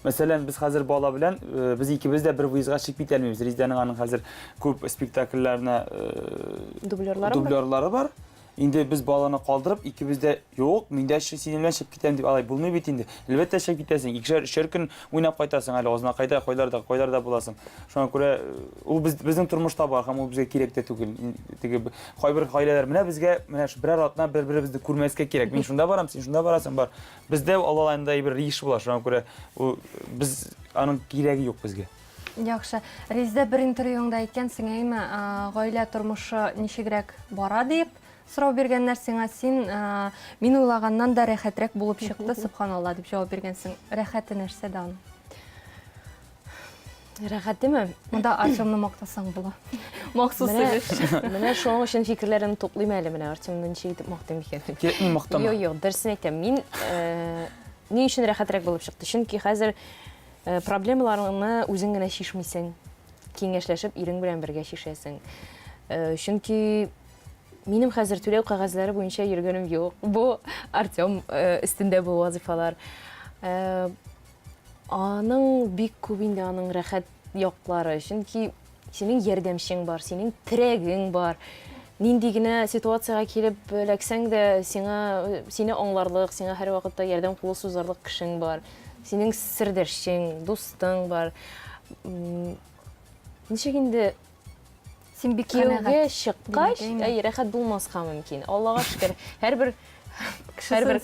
Speaker 3: Мәсәлән, без хәзер бала белән э, без икебез дә бер выездга чыгып китә алмыйбыз. Резидәнең аның хәзер күп спектакльләренә э,
Speaker 1: Дублерлары бар.
Speaker 3: дублерлары бар. Инде без баланы калдырып, икебез дә, юк, мин дә синең белән чыгып китәм дип алай булмый бит инде. Әлбәттә чыгып китәсең, икешәр, өчәр көн уйнап кайтасың әле Азнакайда, кайларда, кайларда буласың. Шуңа күрә э, ул без, безнең тормышта бар һәм ул безгә кирәк тә түгел. Теге кайбер гаиләләр менә безгә менә шу берәр атна бер-беребезне күрмәскә кирәк. Мин шунда барам, син шунда барасың, бар. Бездә алай андай бер еш була, шуңа күрә ул без аның кирәге юк безгә.
Speaker 2: Яхшы. Резидә, бер интервьюңда әйткәнсең, әйме, гаилә тормышы ничегрәк бара дип сорау биргәннәр сиңа. Син, мин уйлаганнан да рәхәтрәк булып чыкты, сөбханалла, дип җавап биргәнсең. Рәхәте нәрсәдә аның?
Speaker 1: Рәхәтеме?
Speaker 2: Монда Артемны мактасаң була. Махсус өлеш.
Speaker 1: Менә шуның өчен фикерләремне туплыйм әле, менә Артемны ничек итеп мактыйм икән.
Speaker 3: Кирәкми мактама.
Speaker 1: Юк, юк, дөресен әйтәм. Мин ни өчен рәхәтрәк булып чыкты? Чөнки хәзер Э, проблемаларыңны үзең генә чишмисең, киңәшләшеп ирең белән бергә чишәсең. Э, чөнки минем хәзер түләү кәгазьләре буенча йөргәнем юк. Бу Артем э, өстендә бу вазифалар. Аның бик күп инде аның рәхәт яклары. Чөнки Синең ярдәмчең бар, синең терәгең бар. Нинди генә ситуациягә килеп эләксәң дә, сиңа сине аңларлык, сиңа һәрвакытта ярдәм кулы сузарлык кешең бар. Синең сердәшчең, дустың бар. Ничек инде
Speaker 2: Син бик
Speaker 1: кияүгә чыккач, әй, рәхәт булмаска мөмкин. Аллага шөкер, һәрбер
Speaker 2: кешесен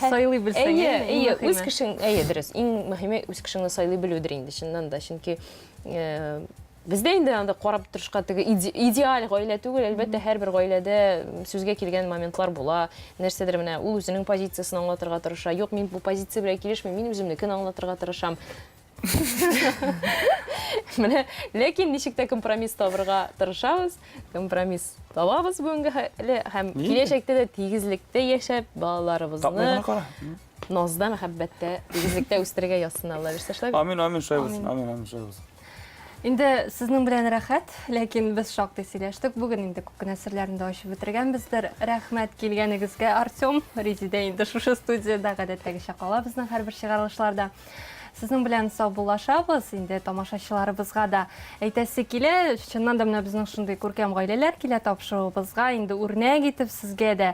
Speaker 2: сайлый белсәң,
Speaker 1: әйе, әйе, үз кешең, әйе, дөрес. Иң мөһиме үз кешеңне сайлый белүдер инде, чыннан да, чөнки Э, бездә инде анда карап торышка теге идеаль гаилә түгел, әлбәттә, һәрбер гаиләдә сүзгә килгән моментлар була. Нәрсәдер менә ул үзенең позициясен аңлатырга тырыша. Юк, мин бу позиция белән килешмим, мин үземнекен аңлатырга тырышам. Менә, ләкин ничек тә компромисс табырга тырышабыз. Компромисс табабыз бүгенге хәле һәм киләчәктә дә тигезлектә яшәп, балаларыбызны Назда, мәхәббәттә, тигезлектә үстерергә язсын Алла бирсә, шулай бит?
Speaker 3: Амин, амин, шулай булсын. Амин, амин, шулай булсын.
Speaker 2: Инде сезнең белән рәхәт, ләкин без шактый сөйләштек. Бүген инде күп кенә серләрне дә ачып бетергәнбездер. Рәхмәт килгәнегезгә, Артем. Резидә инде шушы студиядә гадәттәгечә кала безнең һәрбер чыгарылышларда. Сезнең белән саубуллашабыз. Инде тамашачыларыбызга да әйтәсе килә. Чыннан да менә безнең шундый күркәм гаиләләр килә тапшыруыбызга. Инде үрнәк итеп сезгә дә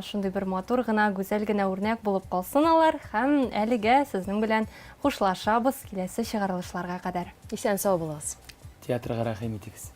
Speaker 2: Шундый бер матур гына, гүзәл генә үрнәк булып калсын алар һәм әлегә сезнең белән хушлашабыз киләсе чыгарылышларга кадәр.
Speaker 1: Исән-сау булыгыз.
Speaker 3: Театрга рәхим итегез.